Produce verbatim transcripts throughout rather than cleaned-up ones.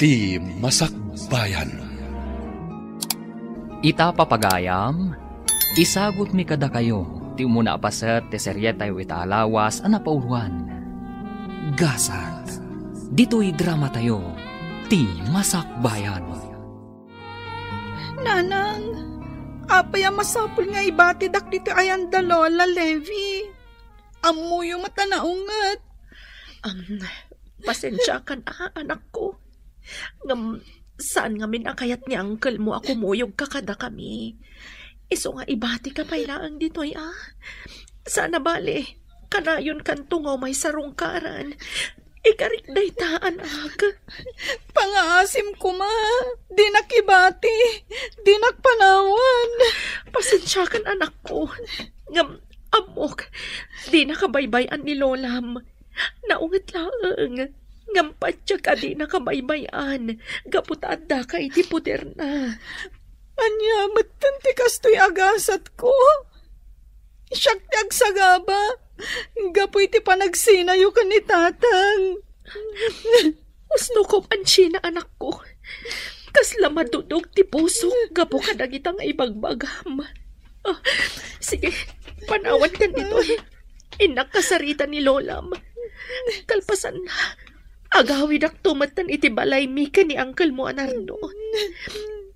Ti Masakbayan. Ita, papagayam, isagutmi kadakayo ti umuna a paset ti serietayo ita a lawas a napauloan. Gasat, ditoy dramatayo, Ti Masakbayan. Nanang, apay a masapul nga ibatidak ditoy ayan da Lola Levi? Ammoyo met a naunget. Am, pasensiakan a, anakko. Ngem, saan ngamin a kayat ni uncle mo a kumuyogka kadakami. Isu nga ibatika pay laeng ditoy, a. Sana bale, kanayonkanto nga umay sarungkaran. Ikarik dayta, anak. Pangaasim koma, dinak ibati, dinak panawan. Pasensiakan, anakko. Ngem, ammok, dina kabaybay-an ni lolam. Naunget laeng, ngem patiek a dina kabaybay-an, gapu ta addaka iti poderna. Ania metten ti kastoy a gasatko? Siak ti agsagaba, gapu iti panagsinayo ken ni tatang. Usno ko man, Sheena, anakko. Kasla madudog ti pusok gapu kadagita nga ibagbagam. Ah, sige, panawankan ditoy. Innak kasarita ni lolam. Kalpasanna, agawidakto metten iti balaymi ken ni uncle mo a Nardo.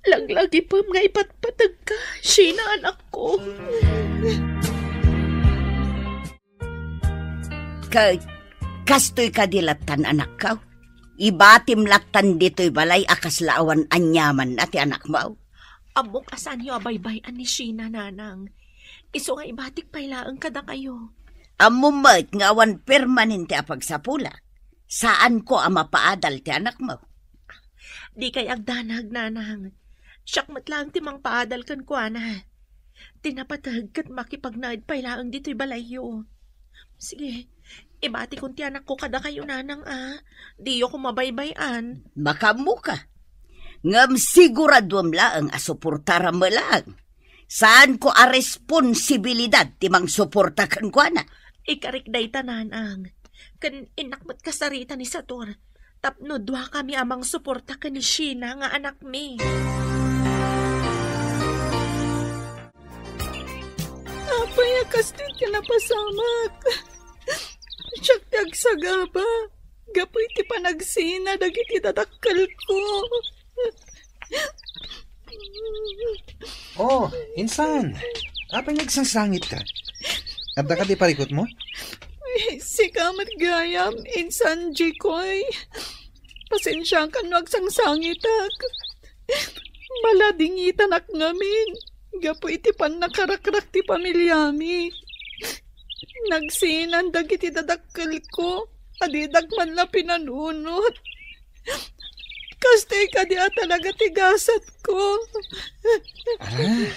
Laglagipem nga ipatpategka, Sheena, anakko. Ket kastoy kadi lattan, anakko? Ibatim lattan ditoy balay a kasla awan aniamanna ti anakmo? Ammok a saanyo a baybay-an ni Sheena, nanang. Isu nga ibatik pay laeng kadakayo. Ammom met nga awan permanente a pagsapulak. Saanko a mapaadal ti anakmo. Dikay agdanag, nanang. Siak met laeng ti mangpaadal kenkuana. Ti napateg ket makipagnaed pay laeng ditoy balayyo. Sige, ibatikon ti anakko kadakayo, nanang, a. Diyo ko mabaybay-an. Makaammoka. Ngem siguraduem laeng a suportaram met laeng. Saanko a responsibilidad ti mangsuporta kenkuana. Ikarik dayta, nanang. Ken innak met kasarita ni Sator tapno duakami a mangsuporta ken ni Sheena nga anakmi. Apay a kastoy ti napasamak? Siak ti agsagaba gapu iti panagsina dagiti dadakkelko. Oh, insan. Apay nga agsangsangitka? Adda kadi parikutmo? Ay, sika met gayam, insan Jikoy. Pasensiakan no agsangsangitak. Maladingitanak ngamin gapu iti pannakarakrak ti pamiliami. Nagsinan dagiti dadakkelko a didak man la pinanunot. Kastoy kadi a talaga ti gasatko. Ala,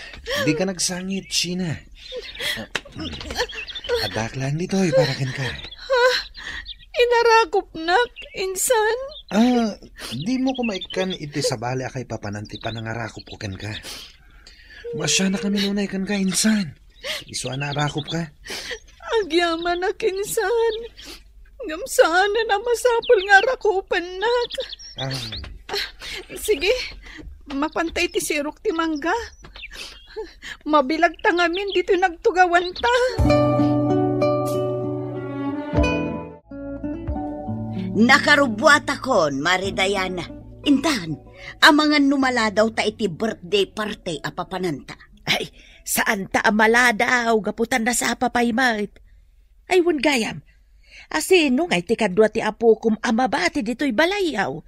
dika nagsangit, Sheena. Addak laeng ditoy para kenka. Ha? Inarakupnak, insan? Ah, dimo koma ikkan iti sabali a kaipapanan ti panangarakupko kenka. Maasianakami nunay kenka, insan. Isu a naarakupka. Agyamanak, insan. Ngem saanen a masapul nga arakupennak. Ah. Sige, mapanta iti sirok ti mangga. Mabilagta ngamin ditoy nagtugawanta. Nakarubbuatakon, Mari Diana. Intan, amangan no maladawta iti birthday party a papananta. Ay, saanta a maladaw, gapu ta nasapa pay met. Ay, wen gayam, asino ngay ti kadua ti apokom a mabati ditoy balayyo?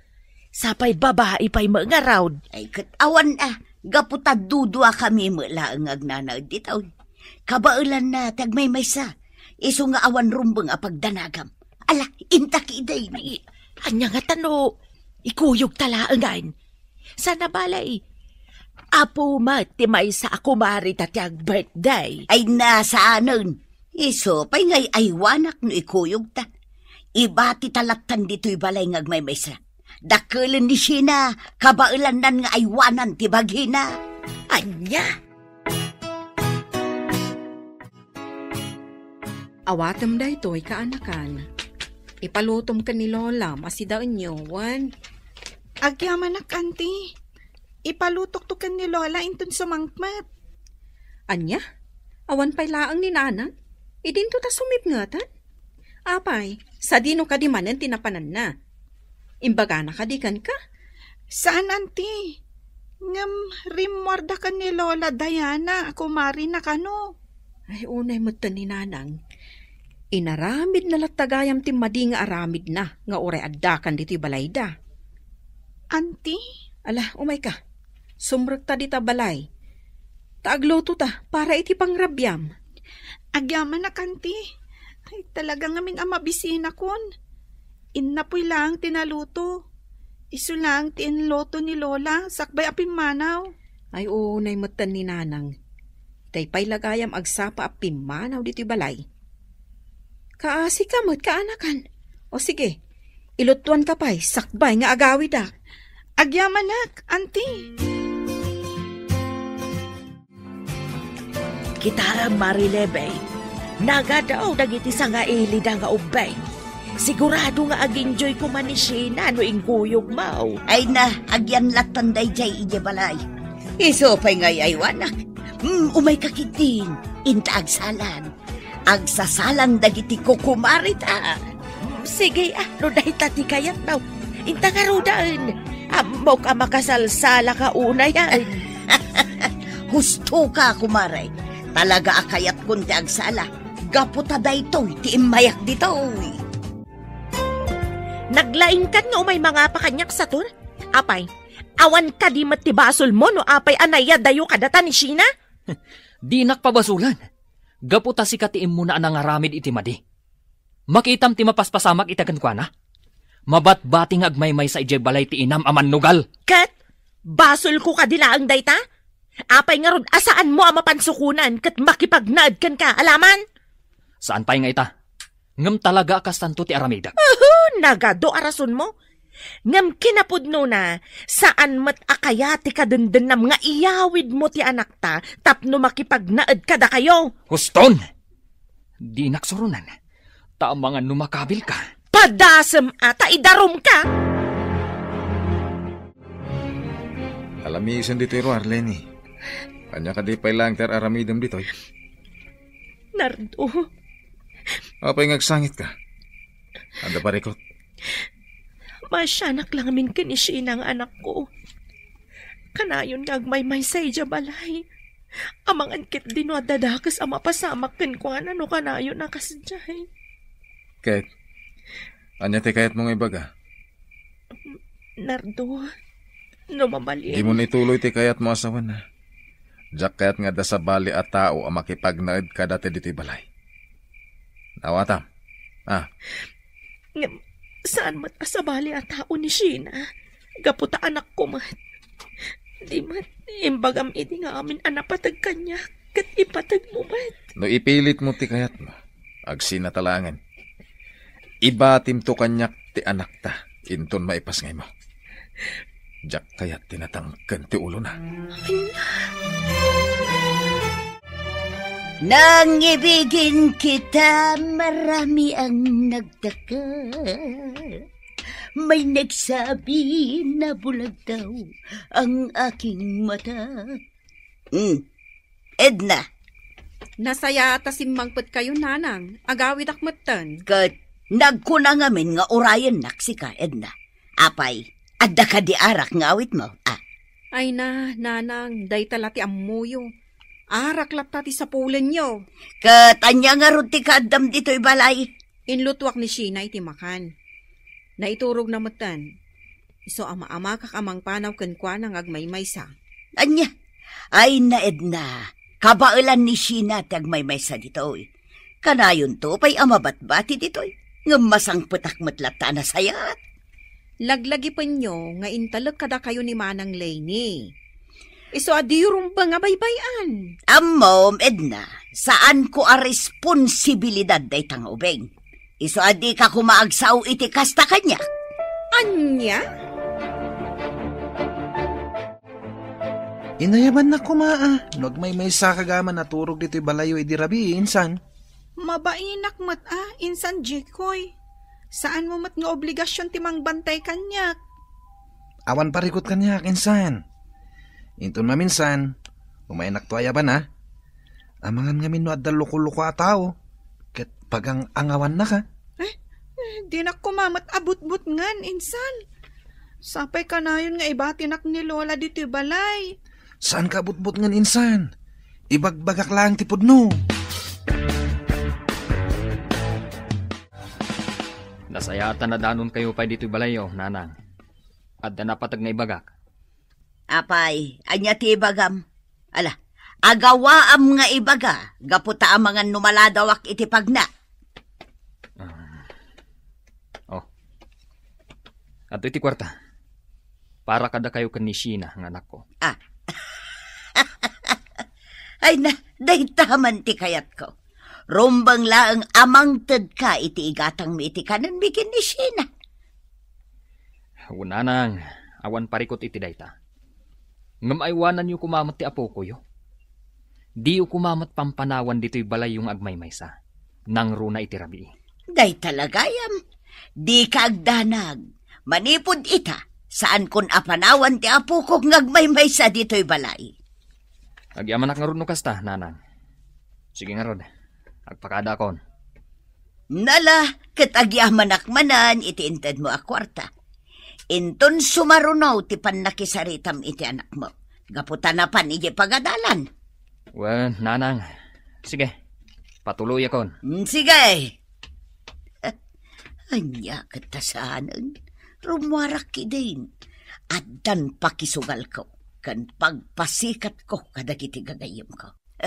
Sapay babai pay met ngarud. Ay, ket awan a, gapu ta duduakami met laeng nga agnanaed ditoy. Kabaelanna ti agmaymaysa, isu nga awan rumbeng a pagdanagam. Ala, intak idaydi. Ania ngata no ikuyogta laengen? Sana bale, apo met ti maysa a kumarita ti ag-birthday. Ay, saanen. Isu pay nga aywanak no ikuyogta. Ibatita lattan ditoy balay nga agmaymaysa. Dakkelen ni Sheena, kabaelannan nga aywanan ti bagina. Ania? Awatem daytoy, kaanakan. Ipalutom ken ni Lolam a sidaenyo, wen? Agyamanak, Auntie. Ipalutokto ken ni Lola inton sumangpet. Ania? Awan pay laeng ni Nanang? Idinto ta sumipngeten? Apay, sadino kadi manen ti napananna? Imbagana kadi kenka? Saan, Auntie. Ngem rimmuarda ken ni Lola Diana a kumarina kano. Ay, unay metten ni Nanang. Inaramidna latta gayam ti madi nga aramidna nga uray addakan ditoy balayda. Auntie? Ala, umayka. Sumrekta dita balay. Ta aglutota para iti pangrabiam. Agyamanak, Auntie. Ay, talaga ngamin a mabisinakon. Innapoy laeng ti naluto. Isu laeng ti inluto ni Lola, sakbay a pimmanaw. Ay, unay metten ni Nanang. Itay pay la gayam agsapa a pimmanaw ditoy balay. Kaasika met, kaanakan. O sige, ilutuanka pay, sakbay nga agawidak. Agyamanak, Auntie. Kitaem, Marilebeng, nagadaw dagiti sangailida nga ubbing. Sigurado nga aginjoy koma ni Sheena no ingkuyogmo. Ay na, agyan lattan dayjay idiay balay. Isu pay nga ay-aywanak. Hmm, umayka ketdin, inta agsalan. Agsasalan dagiti kukumarita. Sige, ah, no dayta ti kayatmo. Inta ngaruden. Ammok a makasalsalaka unayen. Hustoka, kumare. Talaga a kayatkon ti agsala. Gapu ta daytoy ti immayak ditoy. Naglaingkan nga umay mangapa kaniak, Satur? Apay, awan kadi met ti basolmo no apay a naiyadayo kadata ni Sheena? Dinak pabasolen. Gapu ta sika ti immuna a nangaramid iti madi. Makitam ti mapaspasamak ita kenkuana? Mabatbati nga agmaymaysa idiay balay ti inam a mannugal. Ket basolko kadi laeng dayta? Apay ngarud a saanmo a mapansukonan ket makipagnaed kenka, alaman? Saan pay nga ita. Ngem talaga a kastanto ti aramidek. Uhu, nagadu a rasonmo. Ngem kinapudnona, saan met a kaya ti kadendennam nga iyawidmo ti anakta tapno makipagnaed kadakayo? Huston! Dinak suronen. Ta amangan no makabilka. Padasem a ta idarumka! Alamisen ditoy ruar, Lenny. Ania kadi pay laeng ti ar-aramidem ditoy? Nardo. Apay nga agsangitka? Adda parikut? Maasianak la ngamin ken ni Sheena nga anakko. Kanayon nga agmaymaysa idiay balay. Amangan ketdi no adda dakes a mapasamak kenkuana no kanayon a kasdiay. Ket, ania ti kayatmo nga ibaga? Nardo, no mabalin. Dimo ituloy ti kayatmo a sawen. Diak kayat nga adda sabali a tao a makipagnaed kadata ditoy balay. Naawatam. Ah. Ngem, saan met a sabali a tao ni Sheena? Gapu ta anakko met. Di met, imbagam idi nga amin a napateg kaniak, ket ipategmo met. No ipilitmo ti kayatmo, agsinatalangen. Ibatimto kaniak ti anakta, inton maipasngaymo. Diak kayat ti natangken ti ulona. Nangibigin kita marami ang nagtaka. May nagsabi na bulag daw ang aking mata. Hmm. Edna. Nasayaat a simmangpetkayo, Nanang. Agawidak metten. Ket nagkuna ngamin nga urayennak sika, Edna. Apay, adda kadi arak nga awitmo? Ah. Ay na, Nanang, dayta la ti ammoyo. Arak latta ti sapulenyo. Ket ania ngarud ti kaaddam ditoy balay? Inlutuak ni Sheena iti makan. Naiturogna metten. Isu a maamakak a mangpanaw kenkuana nga agmaymaysa. Ania? Ay na, Edna, kabaelan ni Sheena ti agmaymaysa ditoy. Kanayonto pay a mabatbati ditoy, ngem masangpetak met latta a nasayaat. Laglagipenyo nga intalek kadakayo ni Manang Lenny. Isu a diyo rumbeng a baybay-an. Ammom, Edna, saanko a responsibilidad dayta nga ubing. Isu a dika koma agsao iti kasta kaniak. Ania? Inayabannak koma a no agmaymaysa ka gama naturog ditoy balayo idi rabii, insan. Mabainak met a, insan Jikoy. Saanmo met nga obligasion ti mangbantay kaniak. Awan parikut kaniak, insan. Inton maminsan, umaynakto a ayaban, a. Amangan ngamin no adda loko-loko a tao, ket pagang-angawannaka. Eh, eh, dinak koma met a butbutngen, insan. Sapay kanayon nga ibatinak ni Lola ditoy balay. Saanka a butbutngen, insan. Ibagbagak laeng ti pudno. Nasayaat a nadanonkayo pay ditoy balayyo, Nanang. Adda napateg nga ibagak. Apay, ania ti ibagam? Ala, agawaam nga ibaga, gapu ta amangan no maladawak iti pagna. Ah. Oh. Adtoy ti kuarta. Para kadakayo ken ni Sheena nga anakko. Ah. Ay na, dayta man ti kayatko. Rumbeng laeng a mangtedka iti igatangmi iti kanenmi ken ni Sheena. Wen, Nanang, awan parikut iti dayta. Ngem aywananyo koma met ti apokoyo. Diyo koma met pampanawan ditoy balayyo nga agmaymaysa, nangruna iti rabii. Dayta la gayam, dika agdanag. Manipud ita, saankon a panawan ti apokok nga agmaymaysa ditoy balay. Agyamanak ngarud no kasta, Nanang. Sige ngarud, agpakadaakon. Nala, ket agyamanak manen iti intedmo a kuarta. Inton sumaruno ti pannakisaritam iti anakmo, gapu ta napan idiay pagadalan. Wen, Nanang. Sige, patuloyakon. Mm, sige. Ania ket ta saanen? Rummuarak idin. Addan pakisugalko ken pagpasikatko kadagiti gagayyemko.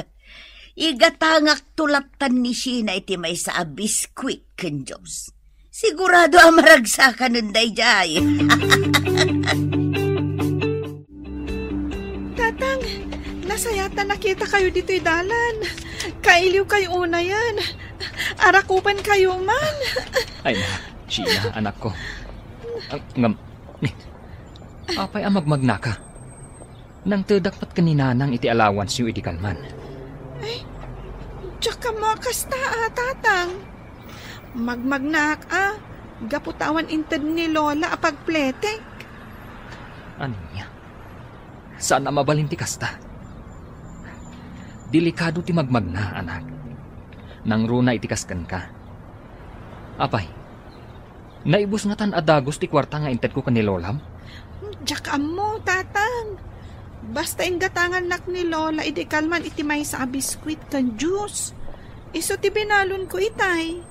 Igatangakto lattan ni Sheena iti maysa a biskuit ken juice. Sigurado a maragsakanen daydiay. Tatang, nasayaat a nakitakayo ditoy dalan. Kailiwkayo unayen. Arakupankayo man. Ay na, Sheena, anakko. Ah, ngem, ni, apay a magmagnaka? Nangtedak met ken ni Nanang iti allowanceyo idi kalman. Ay, diak ammo a kasta a, Tatang. Magmagnaak a, gapu ta awan inted ni Lola a pagpletek. Ania? Saan a mabalin ti kasta? Delikado ti magmagna, anak. Nangruna iti kas kenka. Apay, naibus ngatan a dagus ti kuarta nga intedko ken ni Lolam? Diak ammo, Tatang. Basta inggatangannak ni Lola idi kalman iti maysa a biskuit ken juice. Isu ti binalonko itay.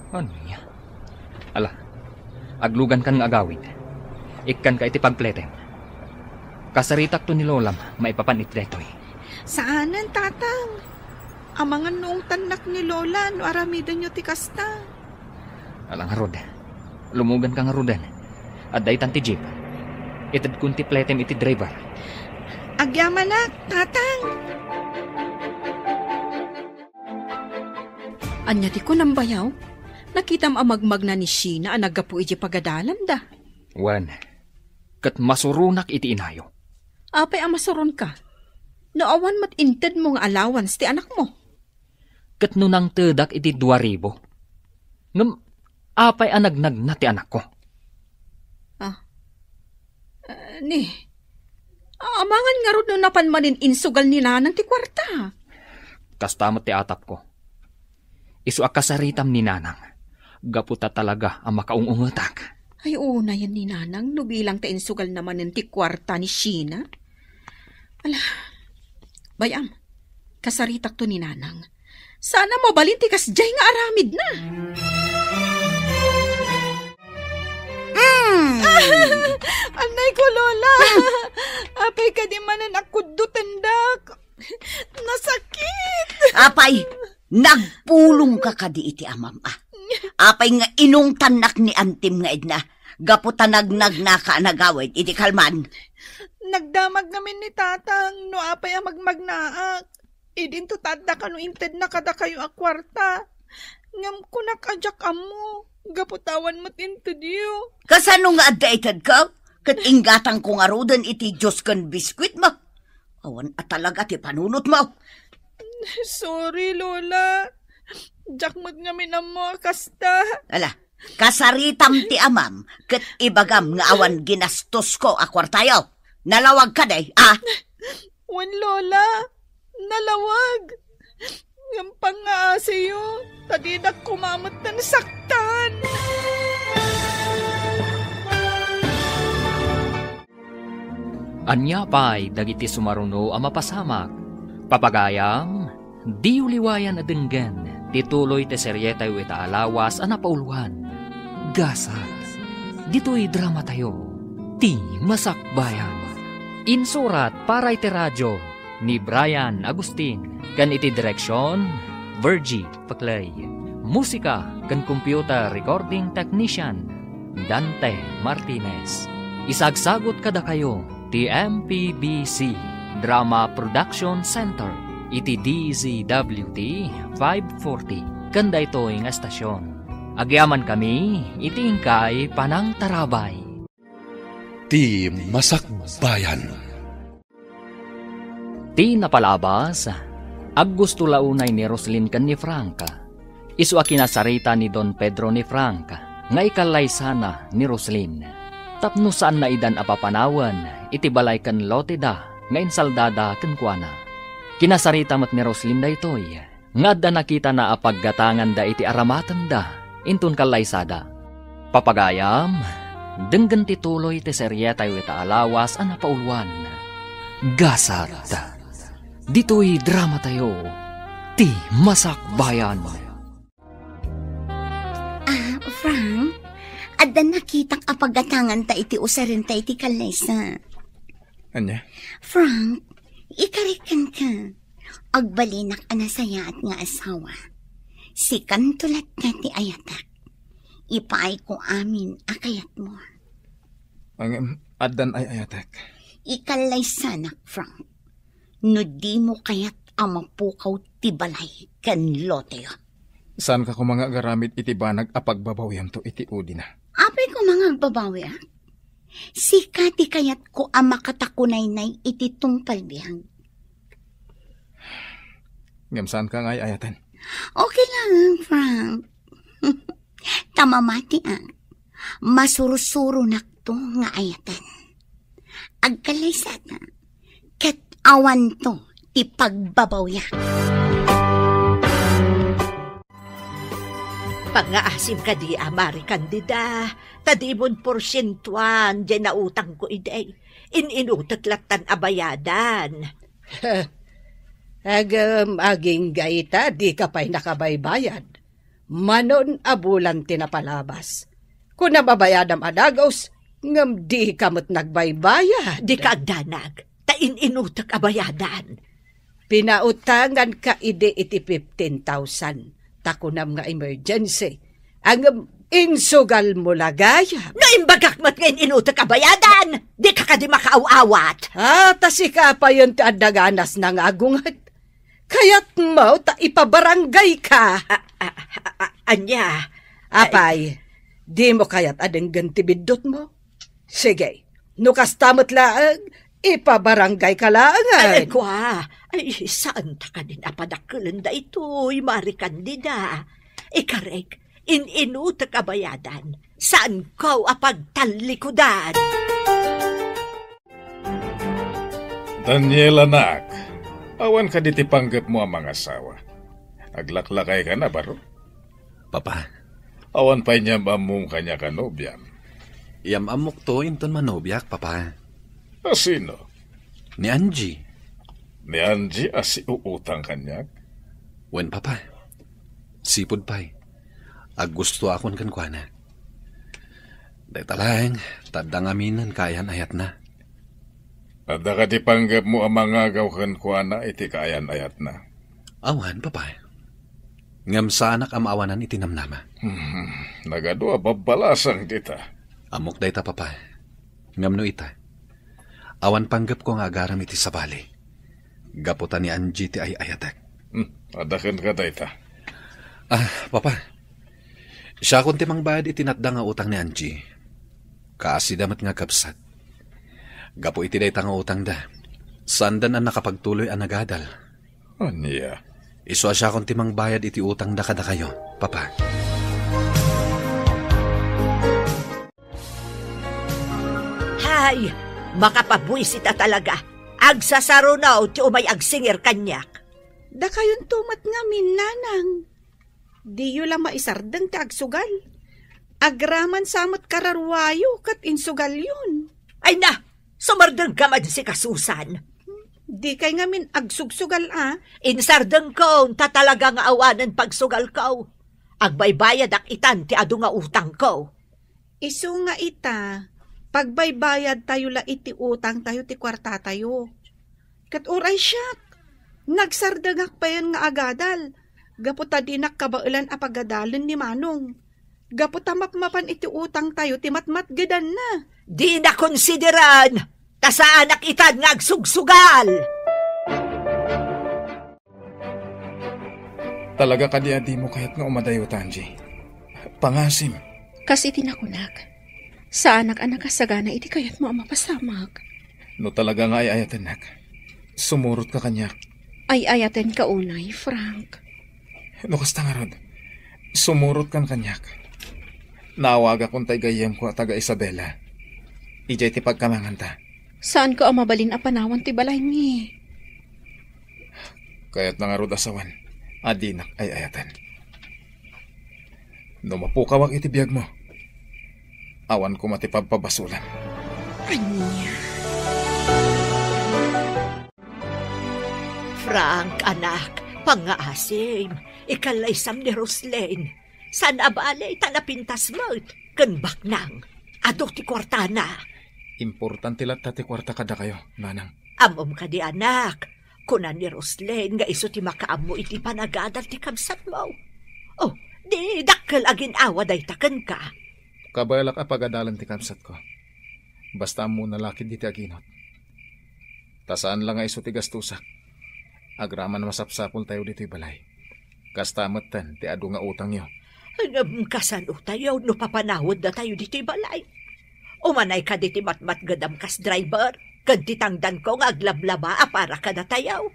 Ania? Ala, aglugankan nga agawid. Ikkanka iti pagpletem. Kasaritakto ni Lolam maipapan iti daytoy. Saanen, Tatang. Amangan no ungtannak ni Lola no aramidenyo ti kasta. Ala ngarud. Lumuganka ngaruden. Adda itan ti jeep. Itedkon ti pletem iti driver. Agyamanak, Tatang. Ania ti kunam, bayaw? Nakitam a magmagna ni Sheena a naggapu idiay pagadalanda. Wen, ket masuronak iti inayo. Apay a masuronka? No awan met intedmo nga allowance ti anakmo. Ket no nangtedak iti dua ribu. Ngem apay a nagnagna ti anakko? Ah. Eh, ni, amangan ngarud no napan manen insugal ni Nanang ti kuarta. Kasta met ti atapko. Isu a kasaritam ni Nanang, gapu ta talaga a makaung-ungetak. Ay, unayen ni Nanang no bilang ta insugalna manen ti kuarta ni Sheena. Ala, bay-am, kasaritakto ni Nanang. Saan a mabalin ti kasdiay nga aramidna. Mm. Annay ko, Lola. Apay kadi manen a kuddotendak. Nasakit. Apay, nagpulongka kadi iti amam, a? Apay nga inungtannak ni antim nga idna, gapu ta nagnagnaka a nagawid iti kalman? Nagdamag ngamin ni Tatang no apay a magmagnaak. Idinto ta adda kano intedna kadakayo a kuarta. Ngem kunak a diak ammo, gapu ta awan met intedyo. Kasano nga adda itedko? Ket inggatangko ngaruden iti juice ken biskuitmo. Awan a talaga ti panunotmo. Sorry, Lola. Diak met ngamin ammo a kasta. Ala, Kasaritam ti amam, ket ibagam nga awan ginastosko a kuartayo. Nalawag kadi, a? Wen, Lola. Nalawag. Ngem pangngaasiyo, ta dinak koma met nasaktan. Ania pay dagiti sumaruno a mapasamak? Papagayam, diyo liwayan a denggen ti tuloy ti serietayo ita a lawas a napauluan, Gasat. Ditoy dramatayo, Ti Masakbayan. Insurat para iti radio ni Brian Agustin ken iti direksion, Virgie Paclay. Musika ken computer recording technician, Dante Martinez. Isagsagut kadakayo ti M P B C Drama Production Center iti D Z W T five forty ken daytoy nga estasion. Agyamankami iti inkay panangtarabay. Ti Masakbayan. Ti napalabas, aggusto la unay ni Roslin ken ni Frank. Isu a kinasarita ni Don Pedro ni Frank nga ikallaysana ni Roslin tapno saanna idan a papanawen iti balay ken loteda nga insaldada kenkuana. Kinasarita met ni Roslin daytoy nga adda nakitana a paggatanganda iti aramatenda inton kallaysada. Papagayam, denggen ti tuloy ti serietayo ita a lawas a napauluan, Gasat. Ditoy dramatayo, Ti Masakbayan. Ah, Frank, adda nakitak a paggatanganta iti usarenta iti kallaysa. Ania? Frank, ikarek kenka. Agbalinak a nasayaat nga asawa. Sikanto latta ti ayatek. Ipaayko amin a kayatmo. Ngem, addan ay-ayatek. Ikallaysanak, Frank. No dimo kayat a mapukaw ti balay ken loteyo. Saanka koma nga agaramid iti banag a pagbabawiamto iti udina? Apay koma nga agbabawiak? Sika ti kayatko a makatakunaynay iti tungpal biag. Ngem saanka nga ay-ayaten? Okay lang, Frank. Ta mamatiak, masursuronakto nga ayaten. Agkallaysata, ket awanto ti pagbabawiak. Pangngaasim kadi a Mari Candida, ta dimon porsientuan diay nautangko idi. In-inutek lattan a bayadan. Agem, agingga ita, dika pay nakabaybayad. Manon a bulan ti napalabas. Kunam a bayadam a dagus, ngem dika met nagbaybayad. Dika agdanag, ta in-inutek a bayadan. Pinautanganka idi iti fifteen thousand, ta kunam nga emergency. Ngem insugalmo la gayam. No imbagak met nga in-inutek a bayadan, dika kadi makaaw-awat. Ah, ta sika payen ti adda ganasna nga agunget. Kayatmo ta ipabaranggayka. A, a, a, a, ania? Apay, dimo kayat a denggen ti biddutmo? Sige, no kasta met laeng, ipabaranggayka laengen. Ay, kua. Ay, saanta kadin a padakkelen daytoy, Mari Candida. Ikarek, in-inutek a bayadan, saanko a pagtallikudan. Daniel, anak, awan kadi ti panggepmo a mangasawa? Aglaklakayka na, baro? Papa. Awan pay niyam-ammom kaniak a nobiam? Iyam-ammokto inton manobiak, Papa. A sino? Ni Angie. Ni Angie a siuutang kaniak? Wen, Papa. Sipud pay, aggustoakon kenkuana. Dayta laeng, ta adda ngaminen kaayan-ayatna. Adda kadi panggepmo a mangagaw kenkuana iti kaayan-ayatna? Awan, Papa. Ngem saanak a maawanan iti namnama. Hmm, nagadu a babbalasang dita. Ammok dayta, Papa. Ngem no ita, awan panggepko nga agaram iti sabali. Gapu ta ni Angie ti ay-ayatek. Hmm, adda kenka dayta. Ah, Papa. Siakon ti mangbayad iti natda nga utang ni Angie. Kaasida met nga kabsat. Gapu iti dayta nga utangda, saandan a nakapagtuloy a nagadal. Ania? Isu a siakon ti mangbayad iti utangda kadakayo, Papa. Ay, makapabuisit a talaga. Agsasaruno ti umay agsingir kaniak. Dakayonto met ngamin, nanang. Diyo la maisardeng ti agsugal. Agraman sa met kararuayo ket insugalyon. Ay na, sumardengka man sika, Susan. Dikay ngamin agsugsugal a. Insardengko, ta talaga nga awanen pagsugalko. Agbaybayadak itan ti adu nga utangko. Isu nga ita, pagbaybayadtayo la iti utangtayo ti kuartatayo. Ket uray siak, nagsardengak payen nga agadal, gapu ta dinak kabaelan a pagadalen ni Manong. Gapu ta mapmapan iti utangtayo ti matmatgedanna. Dina konsideran, ta saanak itan nga agsugsugal. Talaga kadi a dimo kayat nga umadayutan, Angie? Pangasim. Kas iti nakunak, saanak a nakasagana iti kayatmo a mapasamak. No talaga nga ay-ayatennak, sumurotka kaniak. Ay-ayatenka unay, Frank. No kasta ngarud, sumurotkan kaniak. Naawagakon tay gayyemko a taga Isabela. Idiay ti pagkamanganta. Saanko a mabalin a panawan ti balaymi. Kayatna ngarud a sawen a dinak ay-ayaten. No mapukawak iti biagmo, awan koma ti pagpabasolam. Ania? Frank, anak, pangngaasim, ikallaysam ni Roslyn. Saan a bale ta napintas met ken baknang. Adu ti kuartana. Importante latta ti kuarta kadakayo, nanang. Ammom kadi, anak, kuna ni Roslyn nga isu ti makaammo iti panagadal ti kabsatmo. Oh, di dakkel a gin-awa dayta kenka. Kabaelak a pagadalen ti kabsatko. Basta ammona la ketdi ti aginot. Ta saan la nga isu ti gastusak. Agraman masapsapultayo ditoy balay. Kasta metten ti adu nga utangyo. Ngem kasanotayo no papanawadatayo ditoy balay? Umanay kadi ti matmatgedam kas driver, ken ti tangdanko nga aglablaba a para kadatayo?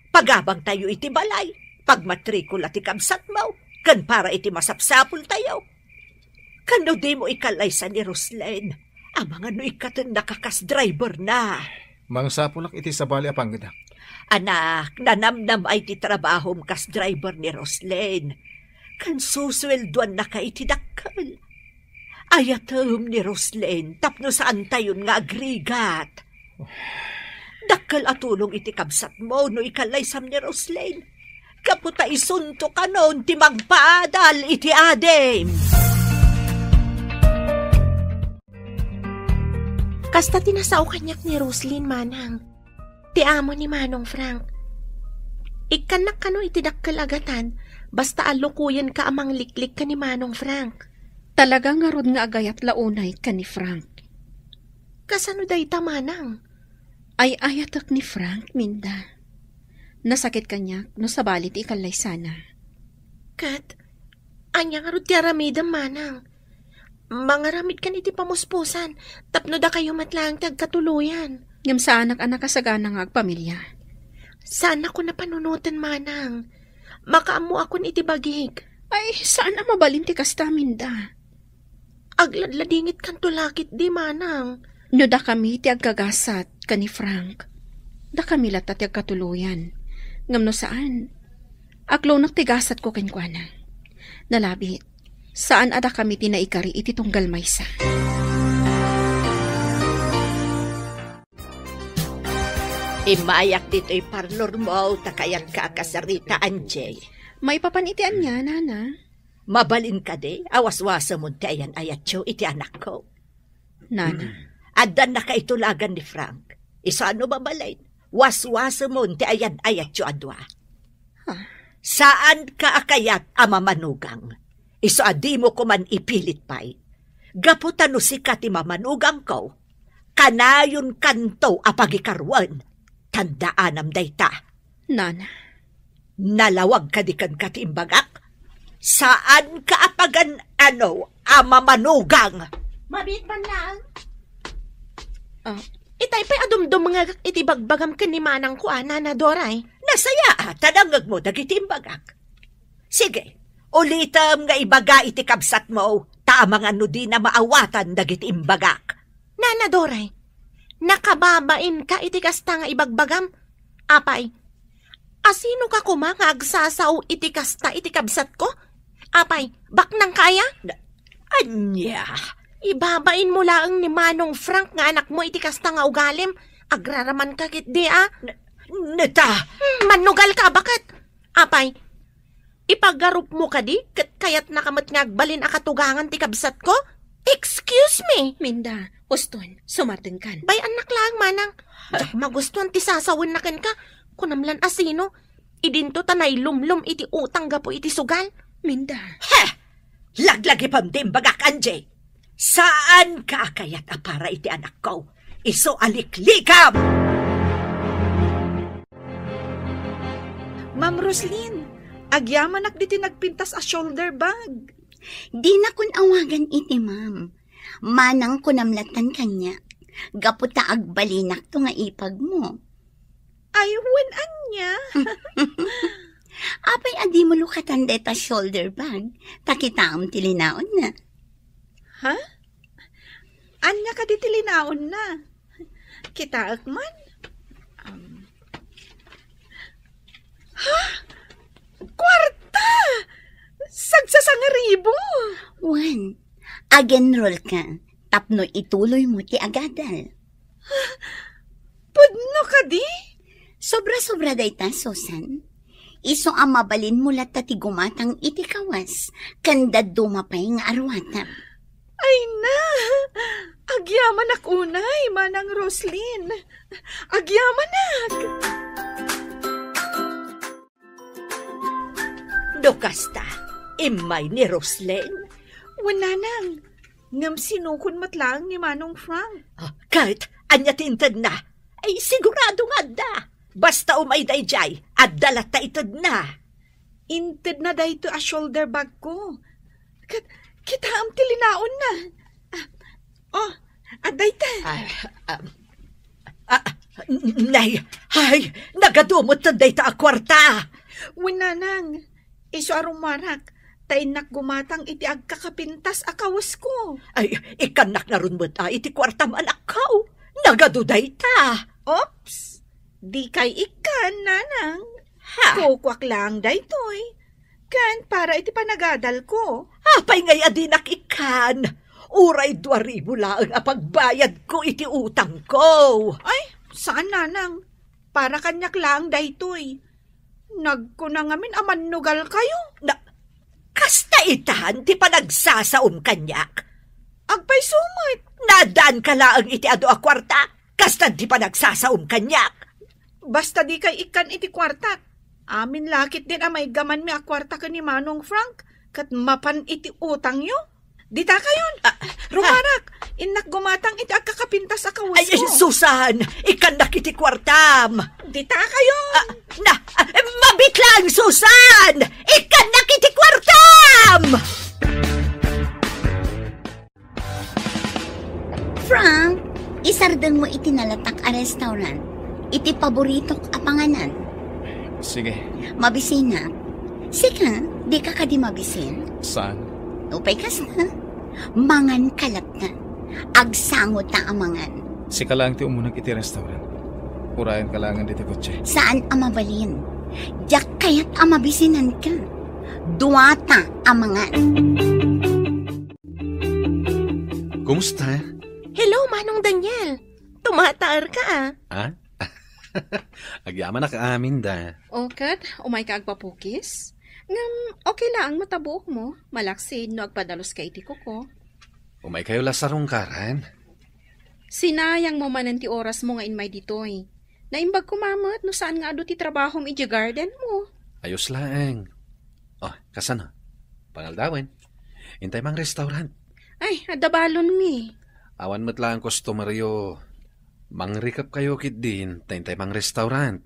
Pagabangtayo iti balay, pagmatrikula ti kabsatmo, ken para iti masapsapultayo. Ken no dimo ikallaysa ni Roslyn, amangan no ikkatennaka kas driverna. Mangsapulak iti sabali a panggedak. Anak, nanamnamay ti trabahom kas driver ni Roslyn. Ken susueldoannaka iti dakkel. Ayatem ni Roslyn tapno saantayon nga agrigat. Dakkel a tulong iti kabsatmo no ikallaysam ni Roslyn. Gapu ta isunto kanon ti mangpaadal iti adim. Kasta ti nasao kaniak ni Roslyn, manang. Ti amo ni Manong Frank. Ikkannak kano iti dakkel a gatan, basta allukoyenka a mangliklik ken ni Manong Frank. Talaga ngarud nga agayat la unay ken ni Frank. Kasano dayta, manang? Ay-ayatek ni Frank, Minda. Nasakit kaniak no sabali ti ikallaysana. Ket, ania ngarud ti aramidem, manang? Mangaramidkan iti pamuspusan tapno dakayo met laeng ti agkatuloyan. Ngem saanak a nakasagana nga agpamilia. Saanakon a panunoten, manang. Makaammoakon iti bagik. Ay, saan a mabalin ti kasta, Minda. Agladladingitkanto la ketdi, manang. No dakami ti agkagasat ken ni Frank, dakami latta ti agkatuloyan. Ngem no saan, aklonak ti gasatko kenkuana. Nalabit, saan a dakami ti naikari iti tunggal maysa. Immayak ditoy parlormo, ta kayatka a kasarita, Angie. Maipapan iti ania, nana? Mabalin kadi a waswasemon ti ayan-ayatyo iti anakko? Nana. Addan nakaitulagan ni Frank. Isu a no mabalin, waswasemon ti ayan-ayatyo a dua. Ah. Saanka a kayat a mamanugang. Isu a dimo koman ipilit pay. Gapu ta no sika ti mamanugangko, kanayonkanto a pagikaruen. Tandaanam dayta. Nana. Nalawag kadi kenka ti imbagak? Saanka a pagan-ano a mamanugang? Mabiit man laeng. Ah. Itay pay a dumdumngegak iti bagbagam ken ni manangko a, Nana Doray. Nasayaat a nangngegmo dagiti imbagak. Sige, ulitem nga ibaga iti kabsatmo, ta amangan no dina maawatan dagiti imbagak. Nana Doray, nakababainka iti kasta nga ibagbagam? Apay, asinoka koma nga agsasao iti kasta iti kabsatko? Apay, baknangka aya? Na-, ania? Ibabainmo laeng ni Manong Frank nga anakmo iti kasta nga ugalim. Agraramanka ketdi a. N-, neta! Hmm, mannugalka a baket. Apay, ipagarupmo kadi ket kayatnaka met nga agbalin a katugangan ti kabsatko? Excuse me! Minda, uston, sumartengkan. Bay-annak laeng, manang. Diak magustuan ti sasawenna kenka. Kunam lan asino. Idinto ta nailumlom iti utang gapu iti sugal. Minda. Heh! Laglagipem ti imbagak, Angie. Saanka a kayat a para iti anakko. Isu a liklikam! Ma'am Roslyn, agyamanak ditoy nagpintas a shoulder bag. Dinakon awagan iti ma'am. Manang kunam lattan kaniak. Gapu ta agbalinakto nga ipagmo. Ay, wen ania? Apay a dimo lukatan deta shoulder bag? Ta kitaem ti linaonna. Ha? Ania kadi ti linaonna? Kitaek man? Um. Ha? Kuarta! Sagsasangaribu! Wen, ag-enroll ka tapno ituloymo ti agadal. Pudno kadi? Sobra-sobra dayta, Susan. Isu a mabalinmo latta ti gumatang iti kawas, ken dadduma pay nga aruatam. Ay na! Agyamanak unay, Manang Roslyn. Agyamanak! No kasta, immay ni Roslyn? Wen, nanang. Ngem sinukon met laeng ni Manong Frank. Ah, ket ania ti intedna? Ay, sigurado nga adda. Basta umay daydiay, adda latta itedna. Intedna daytoy a shoulder bag ko. Ket, kitaem ti linaonna. Ah, oh, adda ita. Ah, ah, ah, nay, ay, nagadu met dayta a kuarta. Wen, nanang, isu a rumarak, ta innak gumatang iti agkakapintas a kawesko. Ay, ikkannak ngarud met a iti kuartam, anakko. Nagadu dayta. Oops! Dikay ikkan, nanang. Ha? Kukuak laeng daytoy. Ken para iti panagadalko. Apay ngay a dinak ikkan? Uray dua ribu laeng a pagbayadko iti utangko. Ay, saan, nanang. Para kaniak laeng daytoy. Nagkuna ngamin a mannugalkayo. Na, kasta itan ti panagsasaom kaniak? Agpayso met. Naaddaanka laeng iti adu a kuarta, kasta ti panagsasaom kaniak. Basta dikay ikkan iti kuartak. Amin la ketdin a maiggamanmi a kuarta ken ni Manong Frank, ket mapan iti utangyo. Dita kayon. Ah, rumarak. Innak gumatang iti agkakapintas a kawesko. Ay, ay, Susan, ikkannak iti kuartam. Dita kayon. Ah, na, ah, mabit lang, Susan! Ikkannak iti kuartam! Frank, isardengmo iti nalatak a restaurant. Iti paboritok a panganan. Sige. Mabisinak. Sika, dika kadi mabisin? Saan? Upay kasta. Mangan ka latta. Agsangota a mangan. Sika laeng ti umuneg iti restaurant. Urayanka laengen ditoy kotse. Saan a mabalin. Diak kayat a mabisinanka. Duata a mangan. Kumusta? Hello, Manong Daniel. Tumataerka, ah. Ah? Agyamanak amin da. O, ket, umayka agpapukis? Ngem, okay laeng met a buokmo, malaksid no agpadaluska iti kuko. Umaykayo la sarungkaran. Sinayangmo manen ti orasmo nga immay ditoy. Naimbag koma met no saan nga adu ti trabahom idiay gardenmo. Ayos laeng. O, kasano? Pangaldawen. Intay mang restaurant. Ay, adda balonmi. Awan met laeng customeryo. Mangrikepkayo ketdin, ta intay mang restaurant.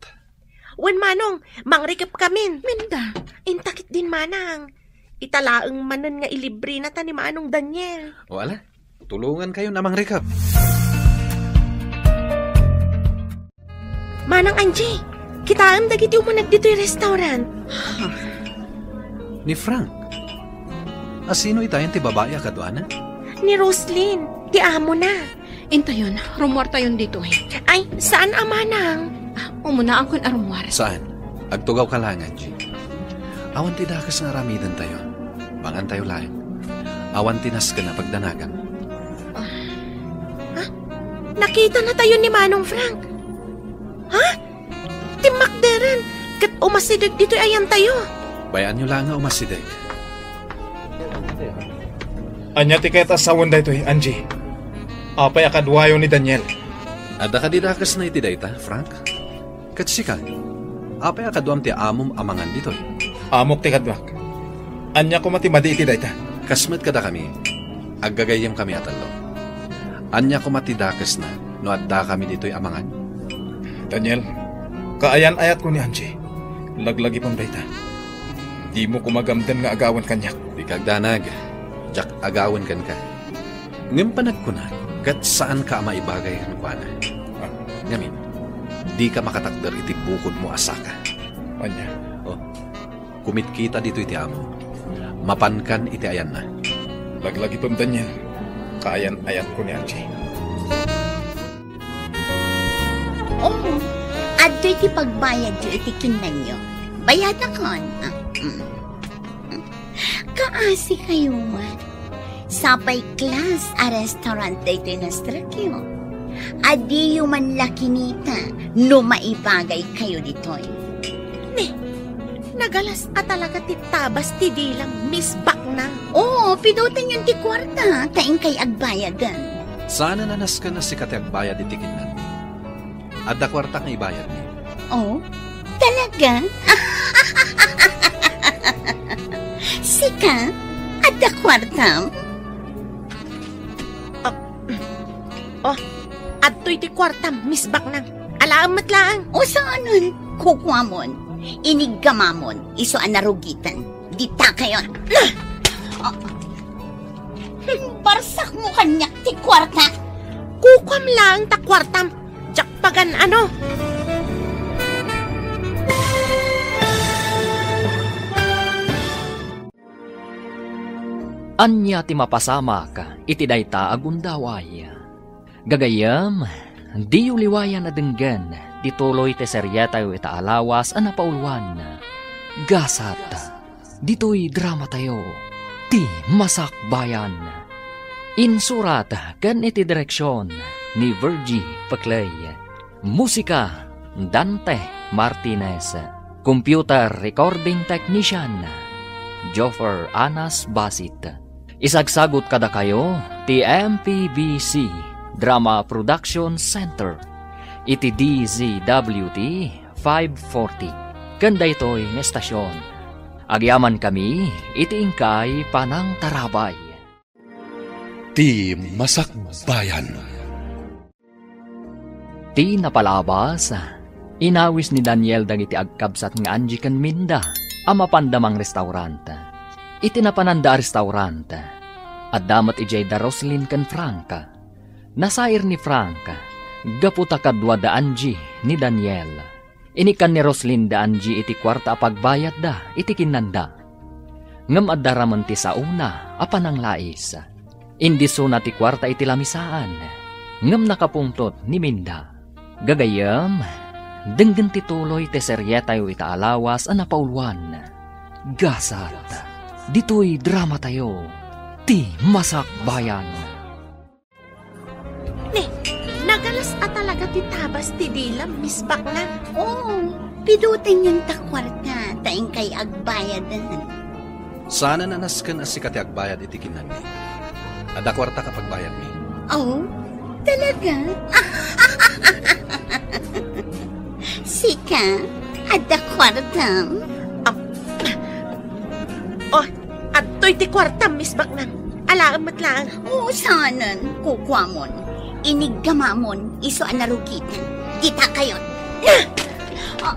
Wen, Manong, mangrikepkamin. Minda. Inta ketdin, Manang. Ita laeng manen nga ilibrena ta ni Manong Daniel. O ala, tulongankayon a mangrikep. Manang Angie, kitaem dagiti umuneg ditoy restaurant. Ni Frank? Asino itayen ti babai a kaduana? Ni Roslyn, ti amona. Intayon, rummuartayon ditoy. Ay, saan a manang? Ah, umunaakon a rummuar. Saan? Agtugawka laeng, Angie. Awan ti dakes nga aramidentayo. Mangantayo laeng. Awan ti nasken a pagdanagam. Ah. Ha? Nakitanatayo ni Manong Frank? Ha? Timmakderen, ket umasideg ditoy ayantayo. Bay-anyo laeng nga umasideg. Ania ti kayat a sawen daytoy, Angie? Apay a kaduayo ni Daniel? Adda kadi dakesna iti dayta, Frank? Ket sika, apay a kaduam ti amom a mangan ditoy? Amok ti kaduak. Ania koma ti madi iti dayta? Kas met kadakami, aggagayyemkami a tallo. Ania koma ti dakesna no addakami ditoy a mangan? Daniel, kaayan-ayatko ni Angie. Laglagipem dayta. Dimo koma gamden nga agawen kaniak. Dika agdanag. Diak agawen kenka. Ngem panagkunak, ket saanka a maibagay kenkuana. Ah. Ngamin, dika makatakder iti bukodmo a saka. Ania? Oh, kumitkita ditoy ti amo. Mapankan iti ayanna. Laglagipem, Daniel. Kaayan-ayatko ni Angie. Oh, adtoy ti pagbayadyo iti kinnanyo. Bayadakon. Ah, mm. Kaasi kayo man. Sapay class a restaurant daytoy nastrekyo. Adiyo man la kinita no maibagay kayo ditoy. Ne, nagalas a talaga ti tabas ti dilam, Miss Baknang. Oo, pidutenyon ti kuarta, ta inkay agbayaden. Saanen a nasken a sika ti agbayad iti kinnanmi. Adda kuartak nga ibayadmi. Oh, talaga? Sika, adda kuartam? Ah, oh, adtoy ti kuartam, Miss Baknang. Alaem met laeng. O saanen, kukuamon, iniggamamon, isu a narugiten. Dita kayon. Ah! Barsakmo kaniak ti kuarta. Kukuam laeng ta kuartam. Diak pagan-ano. Ania ti mapasamak iti dayta a gundaway? Gagayyem, diyo liwayan a denggen ti tuloy ti serietayo ita a lawas a napauluan, Gasat. Ditoy dramatayo, Ti Masakbayan. Insurat ken iti direksion ni Virgie Peclay. Musika, Dante Martinez. Computer recording technician, Joffer Anas Basit. Isagsagut kadakayo ti M P B C Drama Production Center iti D Z W T five forty. Ken daytoy nga estasion, agyamankami iti inkay panangtarabay. Ti Masakbayan. Ti napalabas, inawis ni Daniel dagiti agkabsat nga Angie ken Minda a mapanda mangrestaurant. Iti napananda a restaurant, adda met idiay da Roslyn ken Frank. Nasair ni Frank gapu ta kadua da Angie ni Daniel. Inikkan ni Roslyn da Angie iti kuarta a pagbayadda iti kinnanda. Ngem adda ramen ti saona a pananglais. Indisuna ti kuarta iti lamisaan, ngem nakapungtot ni Minda. Gagayyem, denggen ti tuloy ti serietayo ita a lawas a napauluan, Gasat. Ditoy dramatayo, Ti Masakbayan. Ne, nagalas a talaga ti tabas ti dilam, Miss Baknang. Oo, pidutenyon ta kuarta, ta inkay agbayaden. Saanen a nasken a sika ti agbayad iti kinnanmi. Adda kuartak a pagbayadmi. Oh, talaga? Sika, adda kuartam? Ah, oh, adtoy ti kuartam, Miss Baknang. Alaem met laeng. Oo, saanen, kukuamon. Iniggamamon, isu a narugiten. Dita kayon. Ah,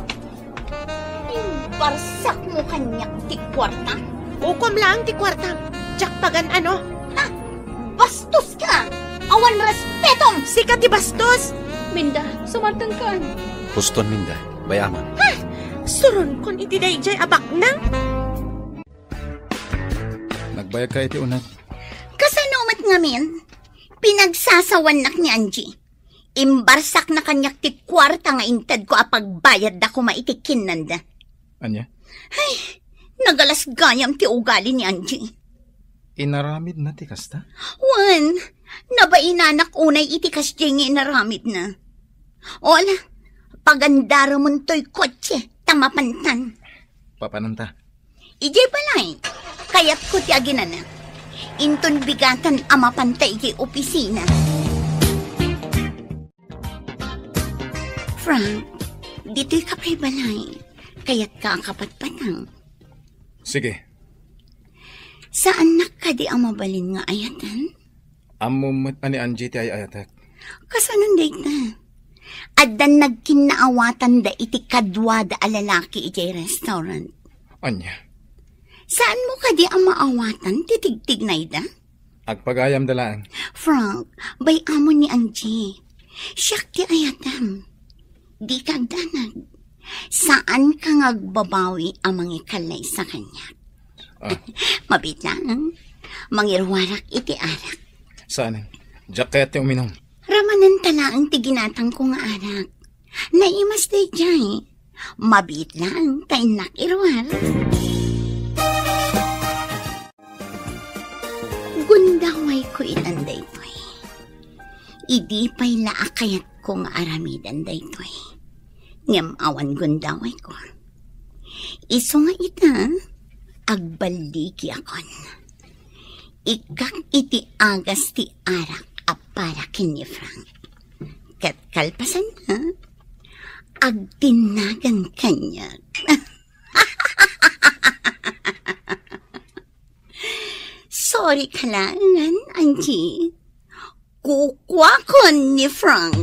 imbarsakmo kaniak ti kuarta. Kukuam laeng ti kuartam. Diak pagan-ano. Ah, bastos ka! Awan respetom! Sika ti bastos! Minda, sumartengkan. Huston, Minda. Bay-amon. Ha? Suronkon iti daydiay a baknang? Nagbayagka iti uneg. Kasano met ngamin? Pinagsasawannak ni Angie. Imbarsakna kaniak ti kuarta nga intedko a pagbayadda koma iti kinnanda. Ania? Ay, nagalas gayam ti ugali ni Angie. Inaramidna ti kasta? Wen, nabainanak unay iti kasdiay nga inaramidna. O ala, pagandaramon toy kotse, ta mapantan. Papananta. Idiay balay, kayatko ti aginana. Inton bigatan a mapanta idiay opisina. Frank, ditoy ka pay balay. Kayatka a kapatpatang. Sige. Saannak kadi a mabalin nga ayatan? Ammom met a ni Angie ti ay-ayatek. Kasanon dayta? Addan nagkinnaawatanda iti kaduada a lalaki idiay restaurant. Ania? Saanmo kadi a maawatan ti tigtignayda? Agpagayamda laeng. Frank, bay-amon ni Angie. Siak ti ayatem. Dika agdanag. Saanka nga agbabawi a mangikallaysa kaniak. Ah. Mabiit laeng, mangiruarak iti arak. Saan? Diak kayat ti uminum. Ramananta laeng ti ginatangko nga arak. Naimas daydiay. Mabiit laeng ta innak iruar. Gundawayko itan daytoy. Idi pay la a kayatko nga aramiden daytoy. Ngem awan gundawayko. Isu nga ita, agballigiakon. Ikkak iti agas ti arak a para ken ni Frank. Ket kalpasanna, agtinnagan kaniak. Sorry ka laengen, Angie. Kukuakon ni Frank.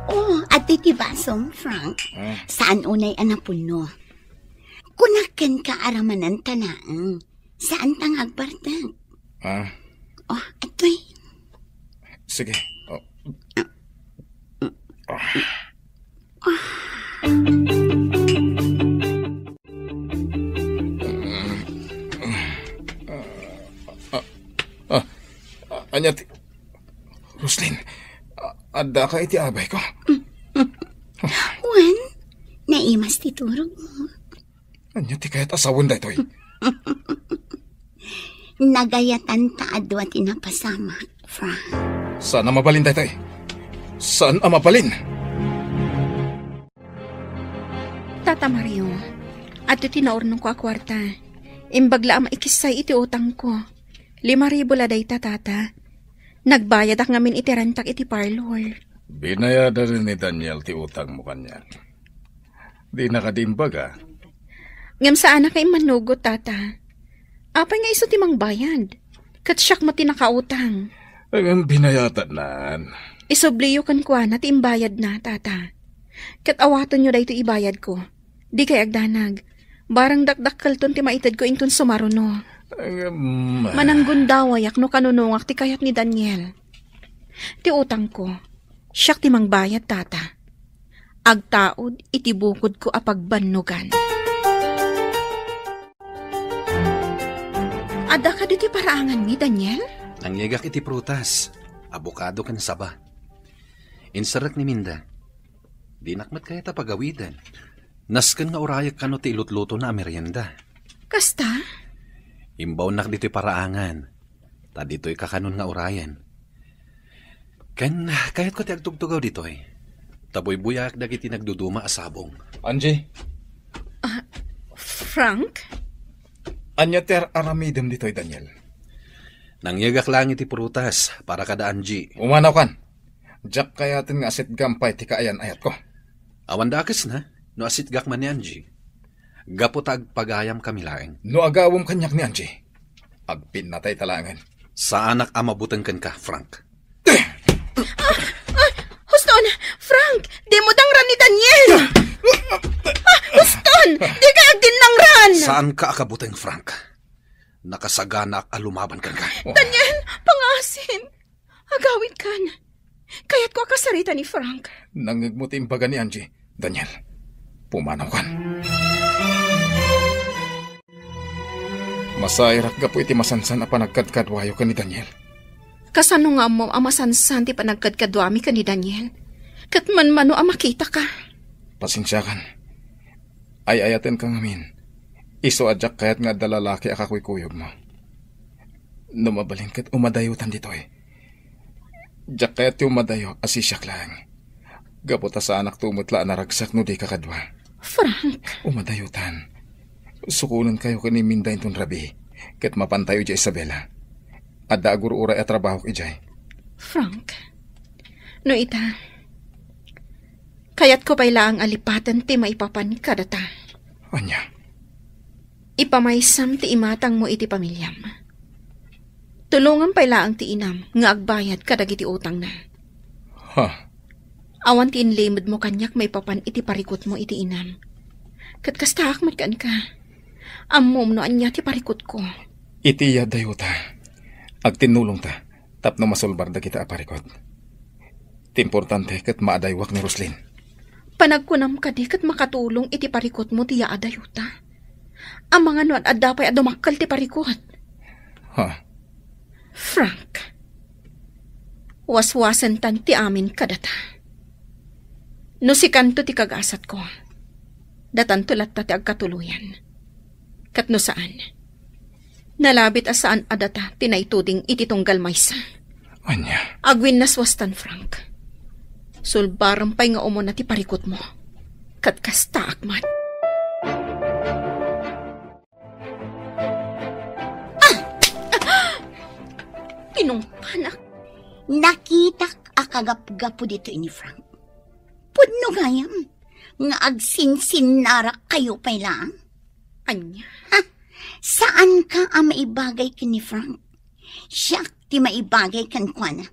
Oh, adtoy ti basom, Frank. Ah. Saan unay a napuno? Kunak kenka a ramananta laeng. Saanta nga agbartek. Ah. Oh, adtoy. Sige. Oh. Ah. Ah, ah, ah, ania ti, Roslyn, a-, addaka iti abayko? Wen, naimas ti turogmo. Ania ti kayat a sawen daytoy? Nagayatan ta adu a ti napasamak, Frank. Saan a mabalin daytoy? Saan a mabalin? Tata Mario, adtoy ti naurnongko a kuarta. Imbag la a maikissay iti utangko. Lima ribu la dayta, Tata. Nagbayadak ngamin iti rentak iti parlor. Binayadan ni Daniel ti utangmo kaniak. Dina kadi imbaga? Ngem saanak nga immanugot, Tata. Apay nga isu ti mangbayad? Ket siak met ti nakautang. Ngem binayatannan. Isubliyo kenkuana ti imbayadna, Tata. Ket awatenyo daytoy ibayadko. Dikay agdanag. Barang dakdakkelton ti maitedko inton sumaruno. Ngem, mananggundawayak no kanunongak ti kayat ni Daniel. Ti utangko, siak ti mangbayad, Tata. Agtaud iti bukodko a pagbannogan. Adda kadi ti paraanganmi, Daniel? Nangyegak iti prutas, abokado ken saba. Inserrek ni Minda. Dinak met kayat a pagawiden. Nasken nga urayek kano ti ilutlutona a merienda. Kasta? Imbawnak ditoy paraangan. Ta ditoy kakanon nga urayen. Ken kayatko ti agtugtugaw ditoy. Ta buybuyaak dagiti nagduduma a sabong. Angie? Ah, Frank? Ania ti ar-aramidem ditoy, Daniel? Nangyegak laeng iti prutas para kada Angie. Umanaw kan. Diak kayaten nga asitgam pay ti kaayan-ayatko. Awan dakesna, no asitgak man ni Angie. Gapu ta agpagayam kami laeng. No agawem kaniak ni Angie, agpinnatay ta laengen. Saanak a mabuteng kenka, Frank. Ah, ah, huston! Frank! Dimo dangran ni Daniel! Ah, huston! Dika agdinnangran! Saanka a kabuteng, Frank. Nakasaganaak a lumaban kenka. Daniel, pangaasim! Agawidkan. Kayatko a kasarita ni Frank. Nangngegmo ti imbaga ni Angie. Daniel, pumanaw kan. Masairak gapu iti masansan a panagkadkaduayo ken ni Daniel. Kasano nga ammom a masansan ti panagkadkaduami ken ni Daniel? Ket manmano a makitaka? Pasensiakan. Ay-ayatenka ngamin. Isu a diak kayat nga adda lalaki a kakuykuyogmo. No mabalin ket umadayotan ditoy. Diak kayat ti umadayo a sisiak laeng. Gapu ta saanakto met la a naragsak no dika kadua. Frank! Umadayotan. Sukonenkayo ken ni Minda inton rabii, ket mapantayo idiay Isabela. Adda agur-uray a trabahok idiay. Frank, no ita, kayatko pay laeng a lipaten ti maipapan kadata. Ania? Ipamaysam ti imatangmo iti pamiliam. Tulongam pay laeng ti inam nga agbayad kadagiti utangna. Ha? Awan ti inlimedmo kaniak maipapan iti parikutmo iti inam. Ket kastaak met kenka. Ammom no ania ti parikutko. Iti adayota, agtinnulongta tapno masulbar dagita a parikut. Ti importante ket maadaywak ni Roslin. Panagkunam kadi ket makatulong iti parikutmo ti yaadayota? Amangan no ad-adda pay a dumakkel ti parikut. Ha? Frank, waswasentan ti amin kadata. No sikanto ti kagasatko, datanto latta ti agkatuloyan. Ket no saan, nalabit a saan a data ti naituding iti tunggal maysa. Ania? Agwinnaswastan, Frank. Sulbarem pay nga umuna ti parikutmo. Ket kastaak met. Ah! Tinungpanak. Nakitak a kagapgapo ditoy ni Frank. Pudno gayam nga agsinsinnarak kayo pay laeng. Ania? Ha? Saanka a maibagay ken ni Frank. Siak ti maibagay kenkuana.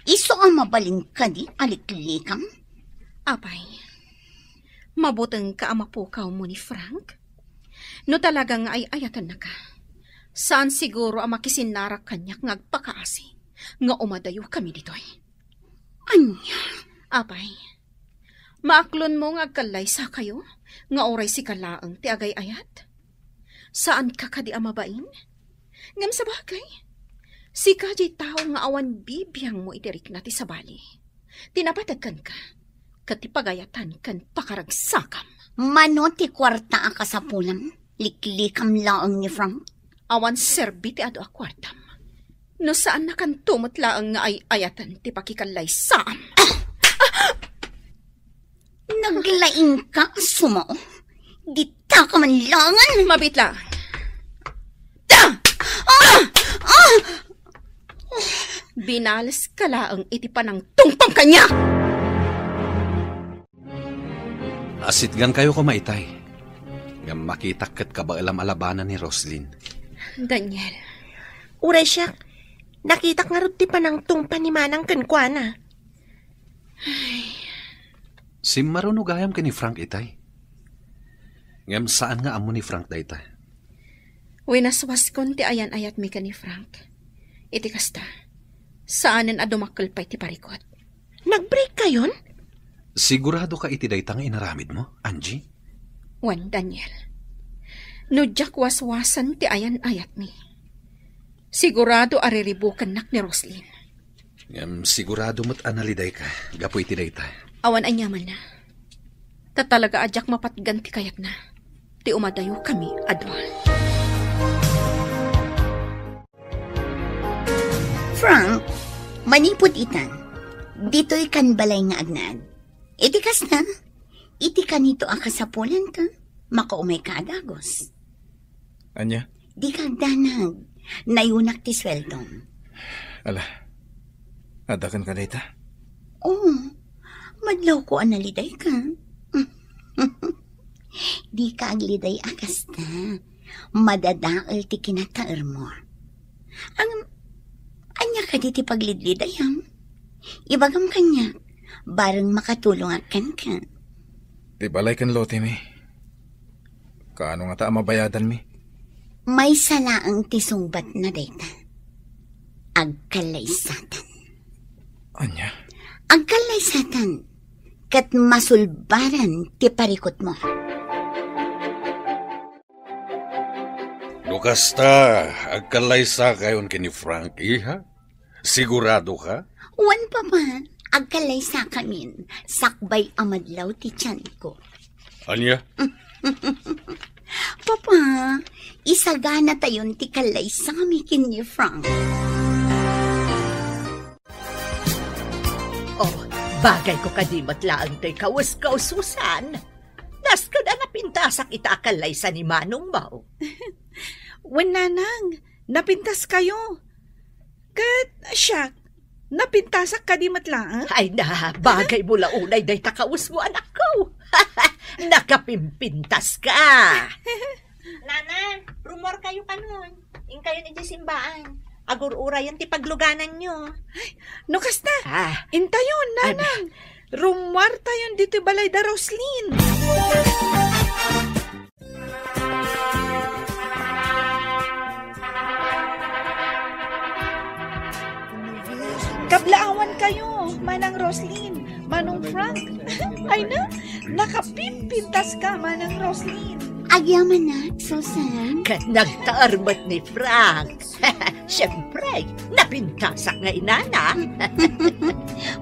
Isu a mabalin kadi a liklikam? Apay, mabutengka a mapukawmo ni Frank? No talaga nga ay-ayatennaka, saan siguro a makisinnarak kaniak nga agpakaasi nga umadayokami ditoy. Ania? Apay, maaklonmo nga agkallaysakayo nga uray sika laeng ti agay-ayat? Saanka kadi a mabain? Ngem sabagay, sika diay tao nga awan bibiangmo iti rikna ti sabali, ti napateg kenka, ket ti pagayatan ken pakaragsakam. Mano ti kuarta a kasapulam? Liklikam laeng ni Frank. Awan serbi ti adu a kuartam. No saannakanto met laeng nga ay-ayaten ti pakikallaysaam. Naglaingka a sumao. Ditaka man laeng. Mabit laeng. Ta! Ah! Ah! Binaleska laeng iti panangtungpang kaniak. Asitgankayo koma itay. Ngem makitak ket kabaelam a labanan ni Roslin. Daniel. Uray siak, nakitak ngarud ti panangtungpa ni Manang kenkuana. Simmaruno gayam ken ni Frank itay. Ngem saan nga ammo ni Frank dayta. Winaswaskon ti ayan-ayatmi ken ni Frank. Iti kasta, saanen a dumakkel pay ti parikut. Nag-break kayon? Sigurado ka iti dayta nga inaramidmo, Angie? Wen, Daniel. No diak waswasen ti ayan-ayatmi, sigurado a riribukennak ni Roslin. Ngem sigurado met a nalidayka gapu iti dayta. Awan aniamanna. Ta talaga a diak mapatgan ti kayatna ti umadayokami a dua. Frank, manipud itan, ditoy kan balay nga agnaed. Iti kasta, iti kanito a kasapulanka, makaumayka a dagus. Ania? Dika agdanag. Nayunak ti sueldom. Ala, adda kenka dayta? Oo. Madlawko a nalidayka. Dika agliday a kasta. Madadael ti kinataermo. Ang, ania kadi ti paglidlidayam? Ibagam kaniak, bareng makatulongak kenka. Ti balay ken lotemi. Kaano ngata a mabayadanmi? Maysa laeng ti sungbatna dayta. Agkallaysatan. Ania? Agkallaysatan ket masulbaran ti parikutmo. O kasta, agkallaysakayon ken ni Frank, iha? Sigurado ka? Wen, Papa. Agkallaysakamin. Sakbay a madlaw ti tianko. Ania? Papa, isaganatayon ti kallaysami ken ni Frank. Oh, bagay ko kadi met laeng toy kawes-kawes, Susan. Nasken a napintasak ita a kallaysa ni manongmo. Wen, Nanang, napintaskayo. Ket, siak, napintasak kadi met laeng? Ay na, bagay mo la unay dayta kawesmo, anakko. Nakapimpintaska. Nana, rummuarkayo kanon. Inkayon idiay simbaan. Agur-urayen ti paglugananyo. Ay, no kasta, ah, intayon, Nanang. Rummuartayon ditoy balay da Roslin. Kablaawankayo, Manang Roslin, Manong Frank. Ay na, nakapimpintaska, Manang Roslin. Agyamanak, Susan. Ket nagtaer met ni Frank. Siempre, napintasak nga inana.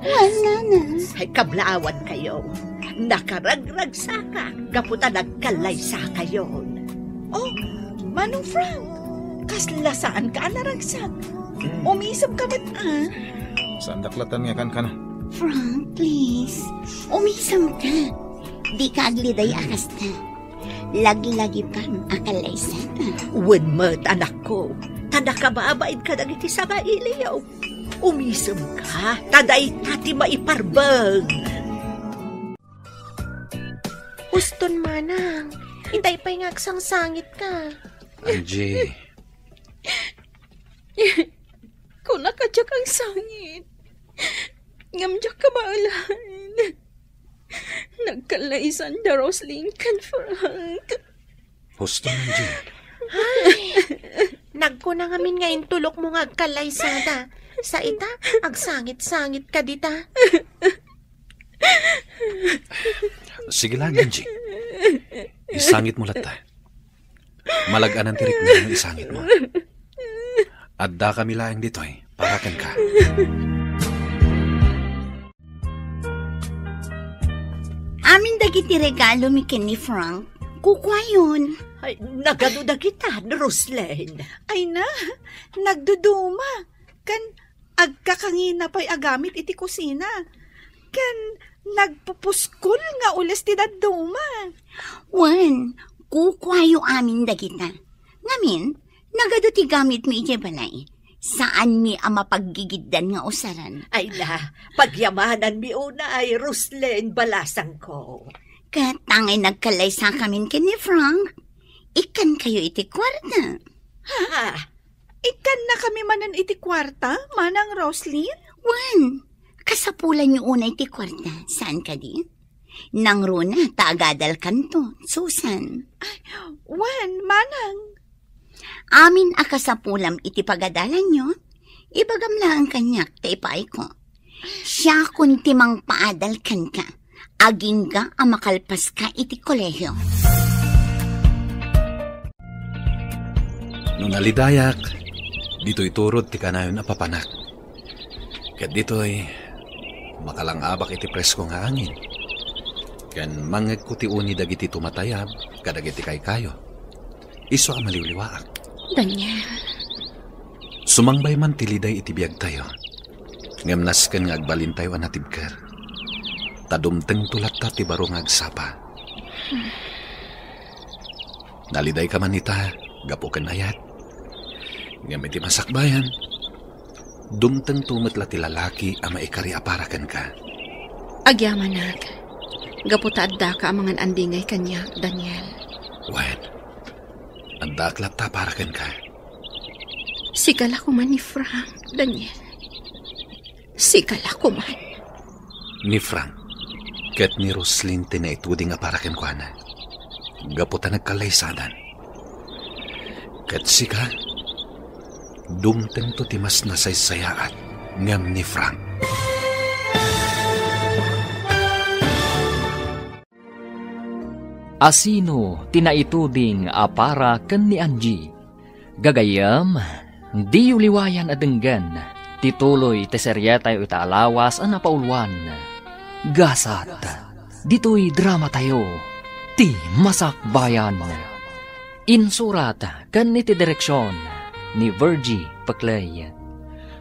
Wen, Nana. Ay, kablaawankayo. Nakaragragsaka gapu ta nagkallaysakayon. Oh, Manong Frank, kasla saanka a naragsak. Hmm. Umisemka met, ah. Saandak latta nga kankana. Frank, please. Umisemka. Dika agliday a kasta. Laglagipem a kallaysaka. Wen met, anakko, ta nakababain kadagiti sangailiw. Umisemka, ta dayta ti maiparbeng. Uston, Manang, itay pay nga agsangsangitka. Angie. Kunaka diak agsangit. Ngem diak kabaelan. Nagkallaysan da Roslin ken Frank. Husto, Angie. Ay, nagkuna ngamin nga intulokmo nga agkallaysada. Sa ita, agsangit-sangit ka dita. Sige lang, Angie. Isangit mo latta. Malag-anan ti rikna nga isangit mo. Adda kami laeng ditoy para kenka. Amin dagiti regalo mi ken ni Frank, kukuayon. Ay, nagadu dagitan, Roslyn? Ay na, nagduduma. Kan agkakangina pay a gamit iti kusina. Ken nagpupuskol nga ules ti dadduma. Wen, kukuayo amin dagita. Ngamin, nagadu ti gamitmi idiay balay. Saanmi a mapaggigiddan nga usaran. Ay na, pagyamananmi unay, Roslyn, balasangko. Ket tangay nagkallaysakamin ken ni Frank, ikkankayo iti kuarta. Ha? Ikkannakami manen iti kuarta, Manang Roslyn? Wen, kasapulanyo unay ti kuarta, saan kadi? Nangruna ta agadalkanto, Susan. Ay, wen, Manang. Amin a kasapulam iti pagadalanyo, ibagam laeng kaniak ta ipaayko. Siakon ti mangpaadal kenka, agingga a makalpaska iti kolehio. No nalidayak, ditoy turod ti kanayon a papanak. Ket ditoy, makalangabak iti presko nga angin. Ken mangngegko ti uni dagiti tumatayab kadagiti kaykayo. Isu a maliwliwaak. Daniel. Sumangbay man ti liday iti biagtayo, ngem nasken nga agbalintayo a natibker. Ta dumtengto latta ti baro nga agsapa. Nalidayka man ita gapu ken ayat. Ngem iti masakbayan, dumtengto met la ti lalaki a maikari a para kenka. Agyamanak, gapu ta addaka a mangan-andingay kaniak, Daniel. Wen, addaak latta para kenka. Sika la koma ni Frank, Daniel. Sika la koma. Ni Frank ket ni Roslyn ti naituding a para kenkuana. Gapu ta nagkallaysadan. Ket sika, dumtengto ti mas nasaysayaat ngem ni Frank. Asino ti naituding a para ken ni Angie? Gagayyem, diyo liwayan a denggen ti tuloy ti serietayo ita a lawas a napauluan, Gasat. Ditoy dramatayo, Ti Masakbayan. Insurat ken iti direksion ni Virgie Peclay.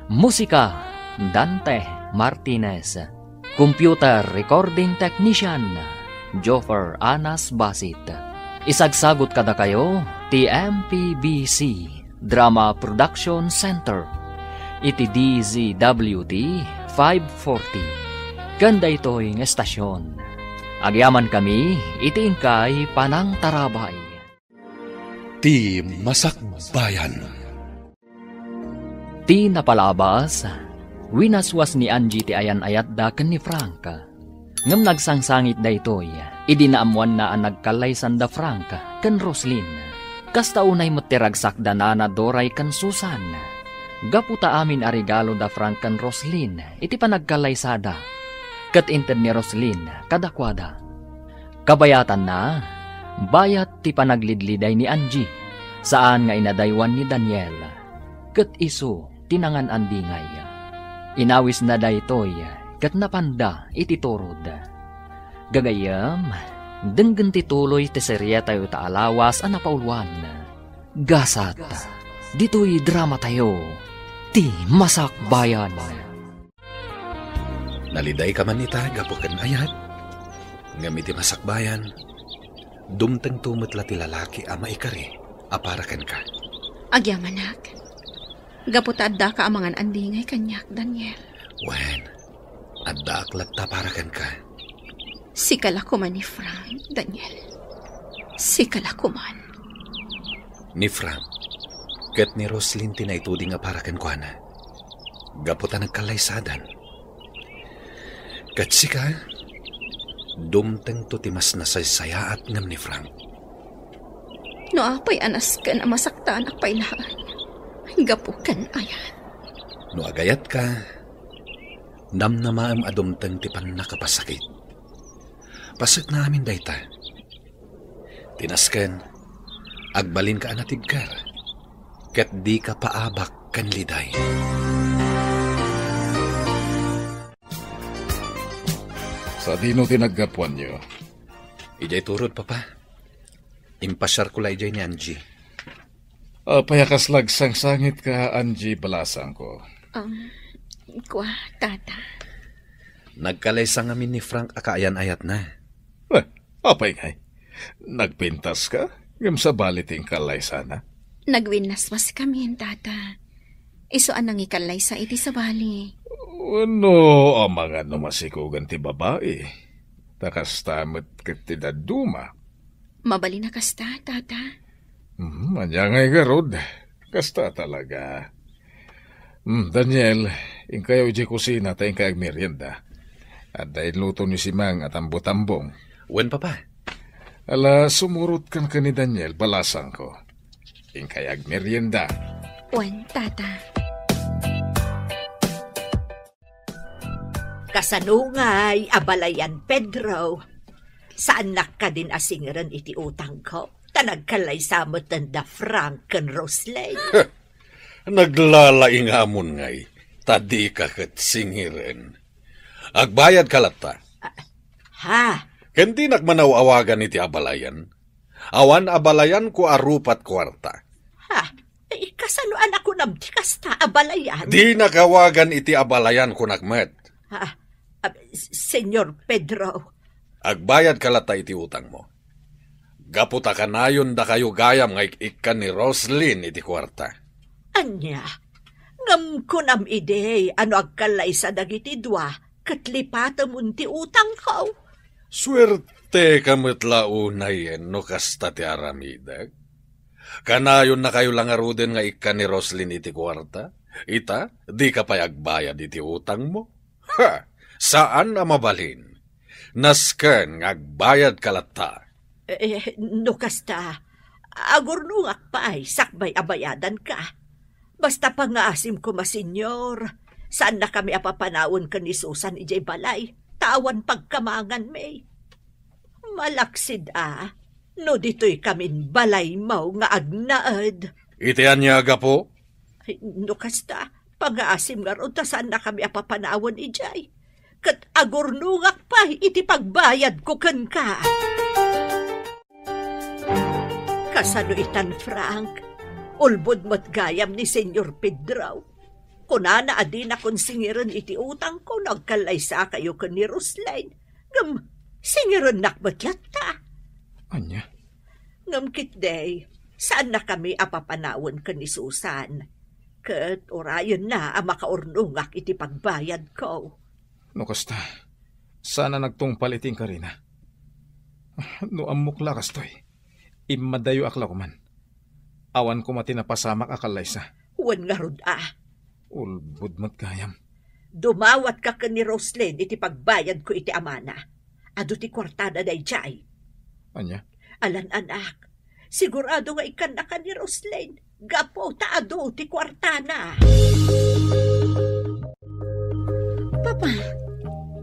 Musika, Dante Martinez. Computer recording technician, Joffer Anas Basit. Isagsagut kadakayo ti M P B C Drama Production Center iti D Z W T five forty. Ken daytoy nga estasion, agyamankami iti inkay panangtarabay. Ti Masakbayan. Ti napalabas, winaswas ni Angie ti ayan-ayatda ken ni Frank. Ngem nagsangsangit daytoy idi naammoanna a nagkallaysan da Frank ken Roslyn. Kasta unay met ti ragsakda nana Doray ken Susan. Gapu ta amin a regalo da Frank ken Roslyn iti panagkallaysada, ket inted ni Roslyn kadakuada. Kabayatanna, bayat ti panaglidliday ni Angie, saan nga inadaywan ni Daniel, ket isu ti nangan-andingay. Inawisna daytoy ket napanda iti turod. Gagayyem, denggen ti tuloy ti serietayo ita a lawas a napauluan, Gasat. Ditoy dramatayo, Ti Masakbayan. Nalidayka man ita gapu ken ayat, ngem iti masakbayan, dumtengto met la ti lalaki a maikari a para kenka. Agyamanak, gapu ta addaka a mangan-andingay kaniak, Daniel. Wen, addaak latta para kenka. Sika la koma ni Frank, Daniel. Sika la koma. Ni Frank ket ni Roslyn ti naituding a para kenkuana. Gapu ta nagkallaysadan. Ket sika, dumtengto ti mas nasaysayaat ngem ni Frank. No apay a nasken a masaktanak pay laeng, gapu ken ayat. No agayatka, namnamaem a dumteng ti pannakapasakit. Pasekna amin dayta. Ti nasken, agbalinka a natibker, ket dika paabak ken liday. Sadino ti naggapuanyo? Idiay turod, Papa. Impasiarko la idiay ni Angie. Apay a kasla agsangsangitka, Angie, balasangko? Um, kua, Tata. Nagkalaysa ngamin ni Frank a kaayan-ayatna. Eh, apay ngay? Nagpintaska? Ngem sabali ti inkallaysana? Nagwinnaswaskamin, Tata. Isu a nangikallaysa iti sabali. Wenno, amangan no masikogan ti babai. Ta kasta met ket ti dadduma. Mabalin a kasta, Tata. Hmm, ania ngay garud? Kasta talaga. Hmm, Daniel, inkayo idiay kusina ta inkay agmerienda. Adda inluto ni Simang a tambo-tambong. Wen, Papa. Ala, sumurotkan ken ni Daniel, balasangko. Inkay agmerienda. Wen, Tata. Kasano ngay, abalayan, Pedro? Saannak kadin a singeren iti utangko? Ta nagkallaysa metten da Frank ken Roslyn. Naglalaingamon ngay, ta dika ket singeren. Agbayadka latta. Ah, ha? Ken dinak manaw-awagan iti abalayan. Awan abalayanko a rupa't kuarta. Ha? Eh, kasano a nakunam ti kasta, abalayan? Dinak awagan iti abalayan, kunak met. Ah, ah, Señor Pedro. Agbayadka latta iti utangmo. Gapu ta kanayon dakayo gayam nga ik-ikkan ni Roslyn iti kuarta. Ania? Ngem kunam idi a no agkallaysa dagiti dua, ket lipatemon ti utangko. Suerteka met la unayen no kasta ti aramidek. Kanayonnakayo la ngaruden nga ikkan ni Roslyn iti kuarta? Ita, dika pay agbayad iti utangmo? Ha! Saan a mabalin. Nasken nga agbayadka latta. Eh, no kasta, agurnongak pay sakbay a bayadanka. Basta pangngaasim koma, Señor, saannakami a papanawen ken ni Susan idiay balay, ta awan pagkamanganmi. Malaksid a, no ditoykamin balaymo nga agnaed. Iti ania a gapu? Ay, no kasta, pangaasim ngarud ta saannakami a papanawen idiay. Ket agurnongak pay iti pagbayadko kenka. Kasano itan, Frank? Ulbod met gayam ni Senyor Pedro. Kunana a dinakon singiren iti utangko no agkallaysakayo ken ni Roslyn. Ngem singirennak met latta. Ania? Ngem ketdi, saannakami a papanawen ken ni Susan. Ket urayenna a makaurnongak iti pagbayadko. No kasta, saan a nagtungpal iti inkarina. No ammok la kastoy, immadayoak la koman. Awan koma ti napasamak a kallaysa. Wen ngarud a. Ulbod met gayam. Dumawatka ken ni Roslyn iti pagbayadko iti amana. Adu ti kuartana daydiay. Ania? Alan-anak, sigurado nga ikkannaka ni Roslyn. Gapu ta adu ti kuartana. Papa,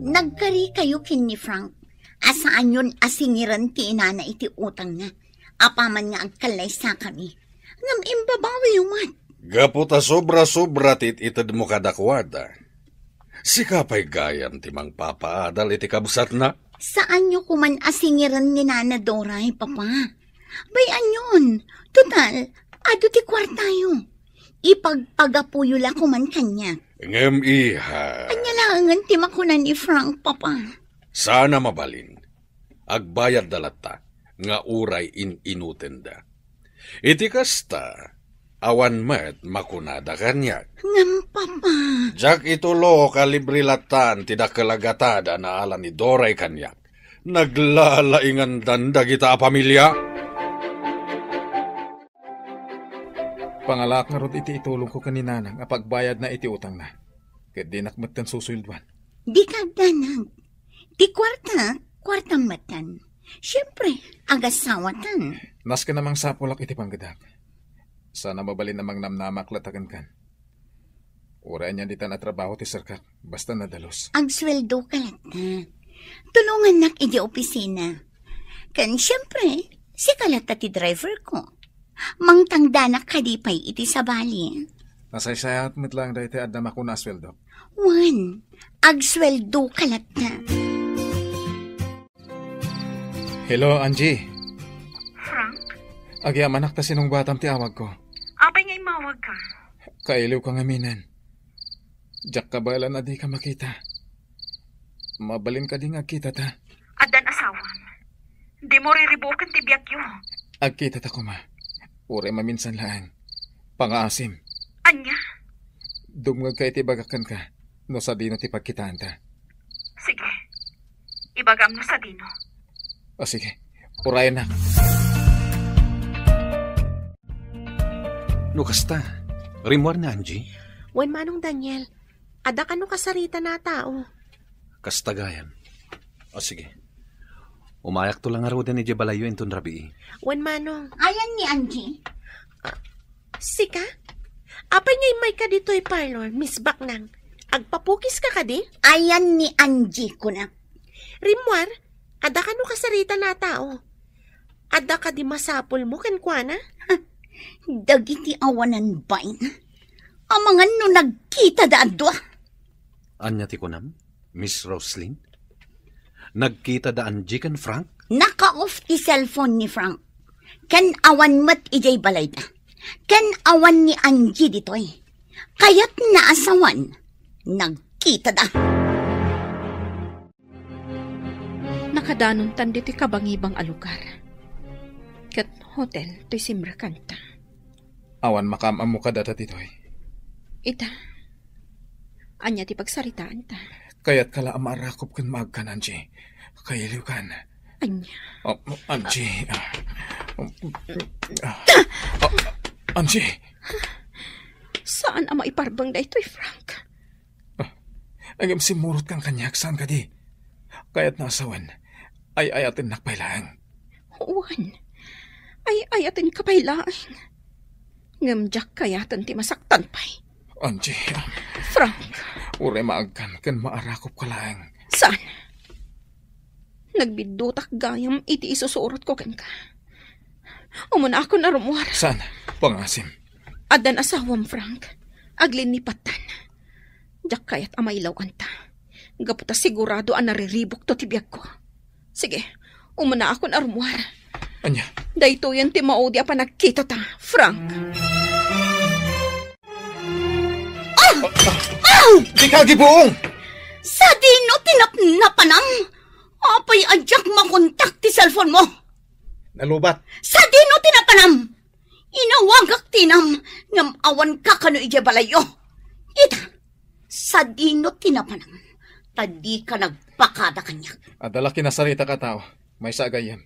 nagkarikayo ken ni Frank a saanyon a singiren ti inana iti utangna apaman nga agkallaysakami. Ngem imbabawiyo met. Gapu ta sobra-sobra ti it-itedmo kadakuada. Sika pay gayam ti mangpapaadal iti kabsatna. Saanyo koman a singiren ni Nana Doray, Papa. Bay-anyon, total, adu ti kuartayo. Ipagpagapuyo la koman kaniak. Ngem, iha. Ania laengen ti makuna ni Frank, Papa? Saan a mabalin. Agbayadda latta nga uray in-inutenda. Iti kasta, awan met makunada kaniak. Ngem, Papa. Diak itulok a libre lattan ti dakkel a gatad a naala ni Doray kaniak. Naglalaingandan dagita a pamilia. Pangalaak ngarud iti itulongko ken ni Nanang a pagbayadna iti utangna, ket dinak metten susueldoan. Dika agdanag. Ti kuarta, kuartam metten. Siempre, agasawatan. Nasken a mangsapulak iti panggedak. Saan a mabalin a mangnamnamak latta kenkan. Uray ania ditan a trabaho ti serkak, basta nadalus. Agsueldoka latta. Tulongannak iti opisina. Ken siempre, sika latta ti driverko. Mangtangdanak kadi pay iti sabali. Nasaysayaat met laeng daytoy adda makuna a sueldok. Wen, agsueldoka latta. Hello, Angie. Frank? Agyamanak ta sinungbatam ti awagko. Apay nga immawagka? Kailiwka ngaminen. Diak kabaelan a dika makita. Mabalin kadi nga agkitata? Addan asawam. Dimo riribuoken ti biagyo. Agkitata koma. Uray maminsan laeng. Pangaasim. Ania? Dumngegka iti ibagak kenka no sadino ti pagkitaanta. Sige. Ibagam no sadino. O, sige. Urayennak. No kasta, rimmuar ni Angie? Wen, Manong Daniel, adda kano kasaritan a tao. Kasta gayam. O, sige. Umayakto la ngaruden idiay balayyo inton rabii. Wen, Manong. Ayan ni Angie? Sika? Apay nga immayka ditoy parlor, Miss Baknang? Agpapukiska kadi? Ayan ni Angie, kunak. Rimmuar, adda kano kasaritan a tao? Adda kadi masapulmo kenkuana? Dagiti awanan bain. Amangan no nagkitada a dua. Ania ti kunam, Miss Roslyn? Nagkita da Angie ken Frank? Naka-off ti cellphone ni Frank. Ken awan met idiay balayda. Ken awan ni Angie ditoy. Kayatna a sawen, nagkita da. Nakadanontan ditoy kabangibang a lugar. Ket hotel toy simrekanta. Awan makaam-ammo kadata ditoy. Ita, ania ti pagsaritaanta? Kayatka la a maarakop ken maagkan, Angie. Kailiwkan. Ania? Oh, Angie. Ah, ah, Angie. Saan a maiparbeng daytoy, Frank. Ah, ngem simmurotkan kaniak, saan kadi? Kayatna a sawen, ay-ayatennak pay laeng. Wen, ay-ayatenka pay laeng. Ngem diak kayaten ti masaktan pay. Angie, ah. Frank. Uray maagkan ken maarakopka laeng. Saan? Nagbiddutak gayam iti isusurotko kenka. Umunakon a rummuar. Saan? Pangasim. Addan asawam, Frank. Aglinipattan. Diak kayat a mailawanta. Gapu ta sigurado a nariribukto ti biagko. Sige, umuna akon a rummuar. Ania? Daytoyen ti maudi a panagkitata, Frank. Ah! Ah! Dika agibuong! Sadino ti napnapanam? Apay a diak makontak ti cellphone mo? Nalubat. Sadino ti napanam? Inawagak ti inam, ngem awan ka kano idiay balayyo. Ita, sadino ti napanam? Ta dika nagpakada kaniak. Adda la kinasaritak a tao. Maysa a gayyem.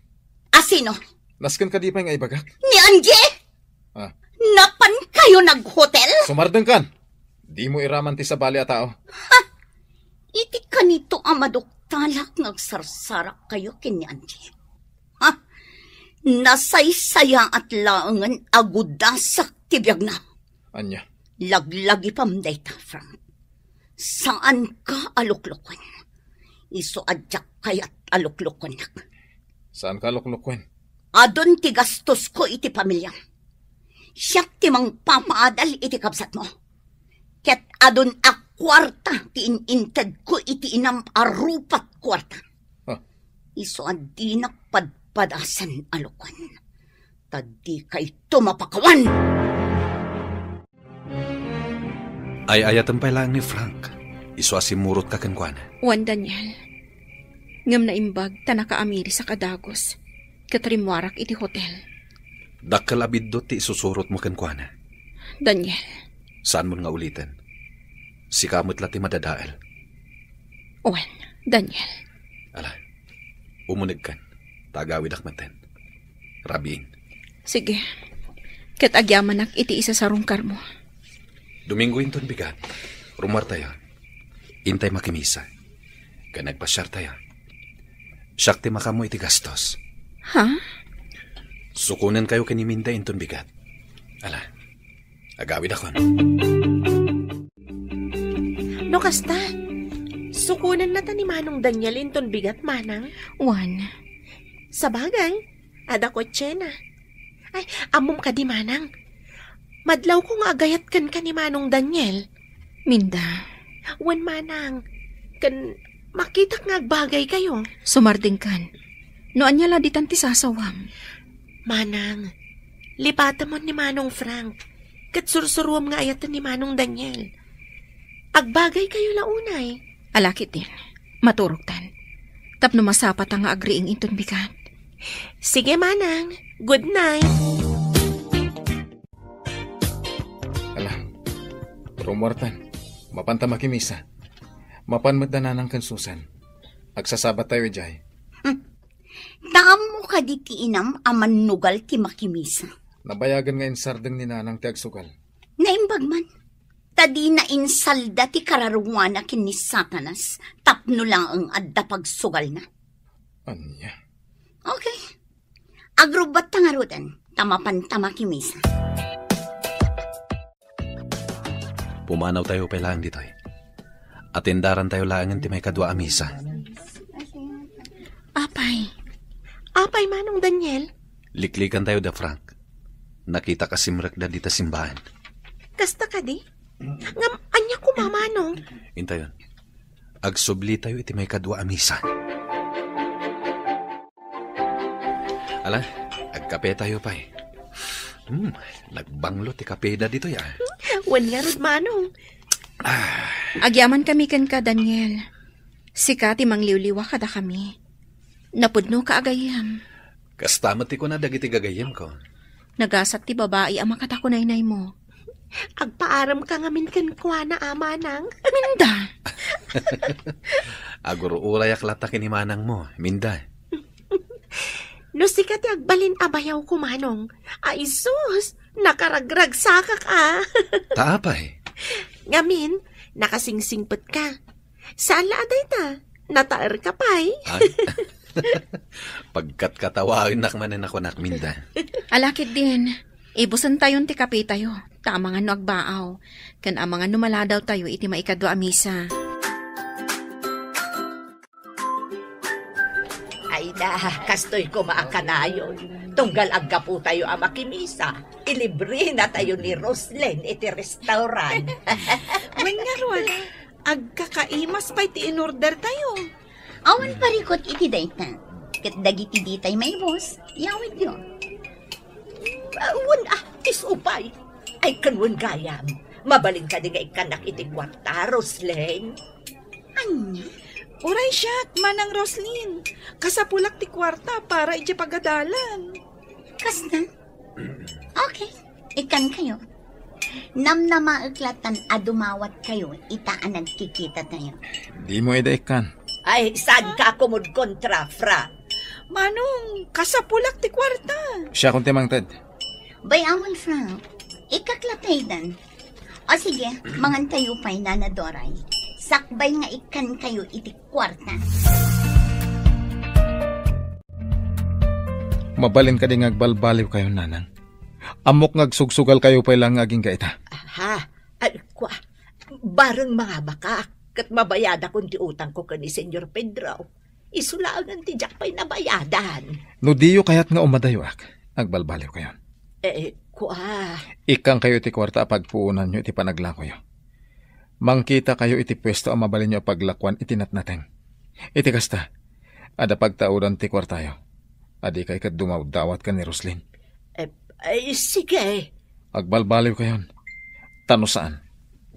A sino? Nasken kadi pay nga ibagak? Ni Angie? Ah. Napan kayo naghotel? Sumardengkan! Dimo iraman ti sabali a tao. Ha? Iti kanito a maduktalak nga agsarsarak kayo ken ni Angie? Ha? Nasaysayaat laengen a gudasak ti biagna. Ania? Laglagipam dayta, Frank. Saanka a lukloken. Isu a diak kayat a luklokennak. Saanka a lukloken? Adun ti gastosko iti pamiliam. Siak ti mangpapaadal iti kabsatmo. Ket adun a kuarta ti in-intedko iti inam a rupat kuarta. Ah. Isu a dinak padpadasan a lukon. Ta dikayto mapakawan! Ay-ayatem pay laeng ni Frank. Isu a simmurotka kenkuana. Wen, Daniel. Ngem naimbag ta nakaamirisak a dagus. Ket rimmuarak iti hotel. Dakkel a biddut ti isusurotmo kenkuana. Daniel. Saanmon nga uliten. Sika met la ti madadael. Wen, Daniel. Ala, umunegkan. Ta agawidak metten. Rabiin. Sige. Ket agyamanak iti isasarungkarmo. Domingo inton bigat. Rummuartayo. Intay makimisa. Ken agpasiartayo. Siak ti makaammo iti gastos. Ha? Sukonenkayo ken ni Minda inton bigat. Ala, agawidakon. No kasta, sukonennata ni Manong Daniel inton bigat, Manang? Wen. Sabagay, adda kotsena. Ay, ammom kadi, Manang? Madlawko nga agayat kenka ni Manong Daniel. Minda. Wen, Manang. Ken makitak nga agbagaykayo. Sumardengkan. No ania la ditan ti sasawam? Manang, lipatemon ni Manong Frank. Ket sursuruam nga ayaten ni Manong Daniel. Agbagaykayo la unay. Ala ketdin. Maturogtan. Tapno masapata nga agriing inton bigat. Sige, Manang. Good night. Ala, rummuartan. Mapanta makimisa. Mapan met da Nanang ken Susan. Agsasabattayo idiay. Hmm. Ta ammo kadi ti inam a mannugal ti makimisa? Nabayagen nga insardeng ni Nanang ti agsugal. Naimbag man. Ta dina insalda ti kararuana ken ni Satanas tapno laeng adda pagsugalna. Ania? Okay. Agrubbatta ngaruden, ta mapanta makimisa. Pumanawtayo pay laeng ditoy. Atendarantayo laengen ti maikadua a misa. Apay. Apay, Manong Daniel? Liklikantayo da Frank. Nakitak a simrekda dita simbahan. Kasta kadi? Ngem ania koma, Manong? Intayon. Agsublitayo iti maikadua a misa. Ala, agkapetayo pay. Hmm, nagbanglo ti kapeda ditoy, ah. Wen ngarud, Manong. Ah. Agyamankami kenka, Daniel. Sika ti mangliwliwa kadakami. Napudnoka a gayyem. Kasta met ti kuna dagiti gagayyemko. Nagasat ti babai a makatakunaynaymo. Agpaaramka ngamin kenkuana, a Manang. Minda! Agur-urayak latta ken ni Manangmo, Minda. No sika ti agbalin a bayawko, Manong. Ay, sus! Nakaragragsakak, a. Ta apay? Ngamin, nakasingsingpetka. Saan la a dayta? Nataerka pay? Ay. Pagkatkatawaennak manen a kunak, Minda. Ala ketdin, ibusentayon ti kapetayo, ta amangan no agbaaw, ken amangan no maladawtayo iti maikadua a misa. Ay, Ah, kastoy koma a kanayon. Tunggal aggapu tayo a makimisa, ilibre na tayo ni Roslyn iti restaurant. Wen ngarud, agkakaimas pay ti in-order tayo. Awan parikut iti dayta. Ket dagiti ditay maibus, yawidyo. Ah, wen, ah, isu pay. Ay, ken wen gayam. Mabalin kadi nga ikkannak iti kuarta, Roslyn? Ania? Uray siak, Manang Roslyn. Kasapulak ti kuarta para iti pagadalan. Kasta? Okay. Ikkan kayo. Namnamaek latan a dumawat kayo ita a nagkikita tayo. Di mo ida ikkan. Ay, saan ka kumud kontra, Frank? Manong, kasapulak ti kuarta. Siakon ti mangted. Bay, awan, Frank. Ikaklataydan. O sige, mangan kayo pay, Nana Doray. Sakbay nga ikkan kayo iti kuarta. Mabalin kadi nga agbalbaliw kayo, Nanang? Ammok nga agsugsugal kayo pay lang nga agingga ita. Aha, ay, kwa, bareng mangabakak, ket mabayadakon ti utangko ken ni Señor Pedro. Isu laengen ti diak pay nabayadan. No diyo kayat nga umadayoak, agbalbaliw kayon. Eh, kua. Ikkan kayo iti kuarta a pagpuonanyo iti panaglakoyo. Mangkita kayo iti puesto a mabalinyo a paglakuan iti natnateng. Iti kasta, adda pagtaudan ti kuartayo. Adi kay ket dumawdawat ken ni Roslyn. Eh, ay, sige. Agbalbaliw kayon. Ta no saan,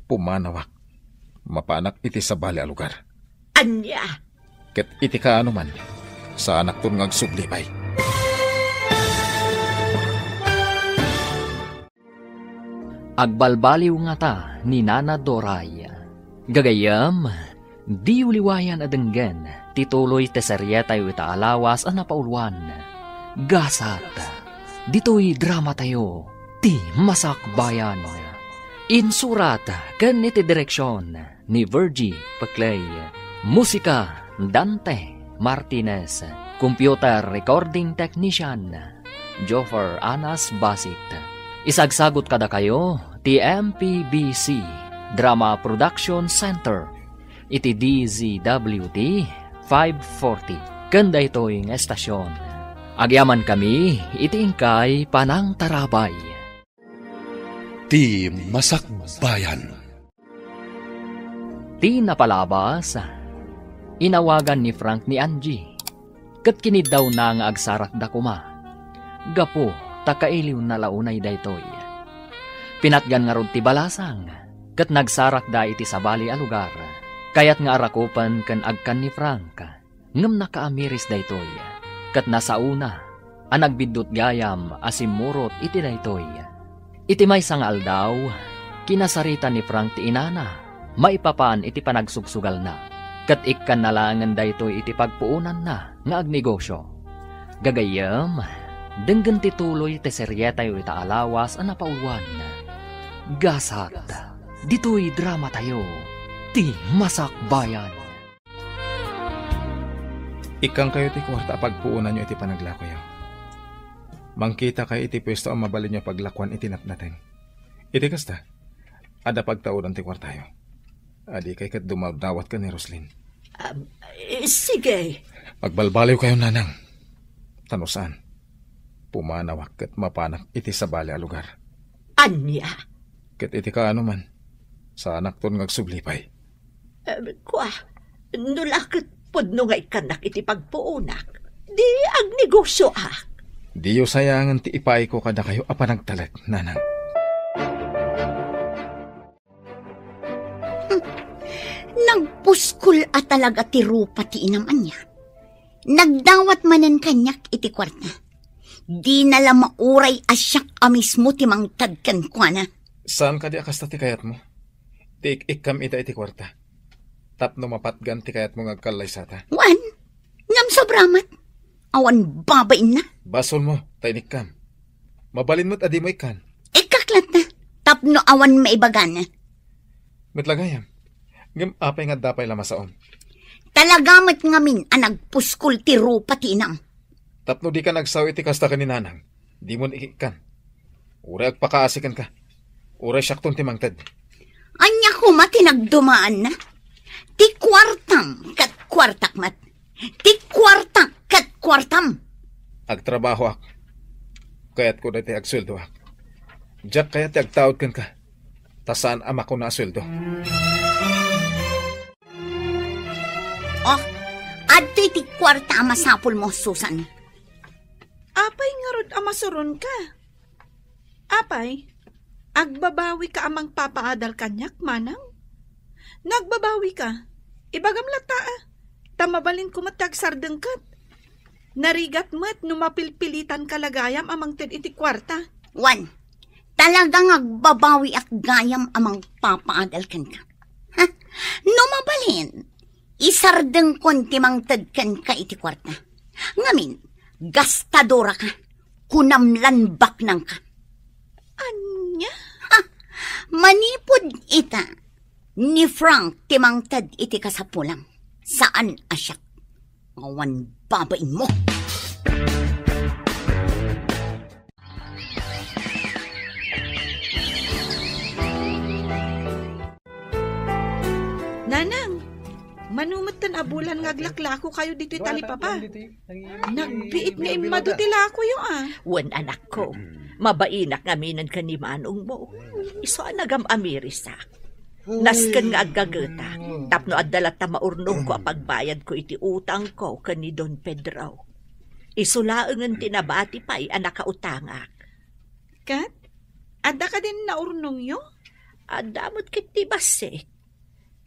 pumanawak. Mapanak iti sabali a lugar. Ania? Ket iti kaano man, saanakton nga agsubli pay. Agbalbaliw ngata ni Nana Doray. Gagayyem, diyo liwayan a denggen ti tuloy ti serietayo ita a lawas a napauluan. Gasat, ditoy dramatayo, Ti Masakbayan. Insurat ken iti direksion ni Virgie Peclay. Musika, Dante Martinez. Computer recording technician, Joffer Anas Basit. Isagsagot kadakayo ti M P B C Drama Production Center iti D Z W T five forty. Ken daytoy nga estasion, agyamankami iti inkay panangtarabay. Ti Masakbayan. Ti napalabas, inawagan ni Frank ni Angie, ket kiniddawna nga agsarakda koma, gapu ta kailiwna la unay daytoy. Pinatgan ngarud ti balasang, ket nagsarakda iti sabali a lugar. Kayat nga arakupen ken agkan ni Frank. Ngem nakaamiris daytoy, ket nasaona a nagbiddut gayam a simmurot iti daytoy. Iti maysa nga aldaw, kinasarita ni Frank ti inana maipapan iti panagsugsugalna, ket ikkanna laengen daytoy iti pagpuonanna nga agnegosio. Gagayyem, denggen ti tuloy ti serietayo ita a lawas a napauluan. Gasat, ditoy dramatayo, Ti Masakbayan. Ikkankayo ti kuarta a pagpuonanyo iti panaglakoyo. Mangkitakayo iti puesto a mabalinyo a paglakuan iti natnateng. Iti kasta, adda pagtaudan ti kuartayo. Adikay ket dumawdawat ken ni Roslyn. Am, eh, sige. Agbalbaliwkayo, nanang. Ta no saan, pumanawak ket mapanak iti sabali a lugar. Ania? Ket iti kaano man, saanakton nga agsubli pay. Eh, kua, no la ket pudno nga ikkannak iti pagpuonak, di agnegosioak. Diyo sayangen ti ipaayko kadakayo a panagtalek, nanang. Nagpuskol a talaga ti rupa ti inam ania. Nagdawat manen kaniak iti kuarta. Dina la mauray a siak a mismo ti mangted kenkuana. Saan kadi a kasta ti kayatmo? Ti ik-ikkam ita iti kuarta. Tapno mapatgan ti kayatmo nga agkallaysata. Wen, ngem sobra met. Awan babainna. Basolmo, ta inikkam. Mabalin met a dimo ikkan. Ikkak latta, tapno awan maibagana. Met la gayam. Ngem apay nga adda pay la masaom? Talaga met ngamin a nagpuskol ti rupa ti inam. Tapno dika nagsao iti kasta ken ni nanang, dimon ikikkan. Uray agpakaasi kenka. Uray siakton ti mangted. Ania koma ti nagdumaanna? Ti kuartam ket kuartak met. Ti kuartam ket kuartam. Agtrabahoak. Kayatko daytoy agsueldoak. Diak kayat ti agtaud kenka, ta saan a makuna a sueldo. Oh, adtoy ti kuarta a masapulmo, Susan. Apay ngarud a masuronka? Apay, agbabawika a mangpapaadal kaniak, manang? No agbabawika, ibagam latta, a, ta mabalinko met ti agsardeng ket. Narigat met no mapilpilitanka la gayam a mangted iti kuarta. Wen, talaga nga agbabawiak gayam a mangpapaadal kenka. Ha? No mabalin, isardengkon ti mangted kenka iti kuarta. Ngamin, gastadoraka, kunam lan baknangka. Ania? Ha! Manipud ita, ni Frank ti mangted iti kasapulam. Saan a siak. Awan babainmo. Nanang, mano metten a bulan nga aglaklako kayo ditoy talipapa? Nagbiit nga immadu ti lakoyo, a. Wen, anakko. Mabainak ngaminen ken ni manongmo. Isu a nagam-amirisak. Nasken nga aggageta, tapno adda latta maurnongko a pagbayadko iti utangko ken ni Don Pedro. Isu laengen ti nabati pay a nakautangak. Ket, adda kadin naurnongyo? Adda met ket ti bassit.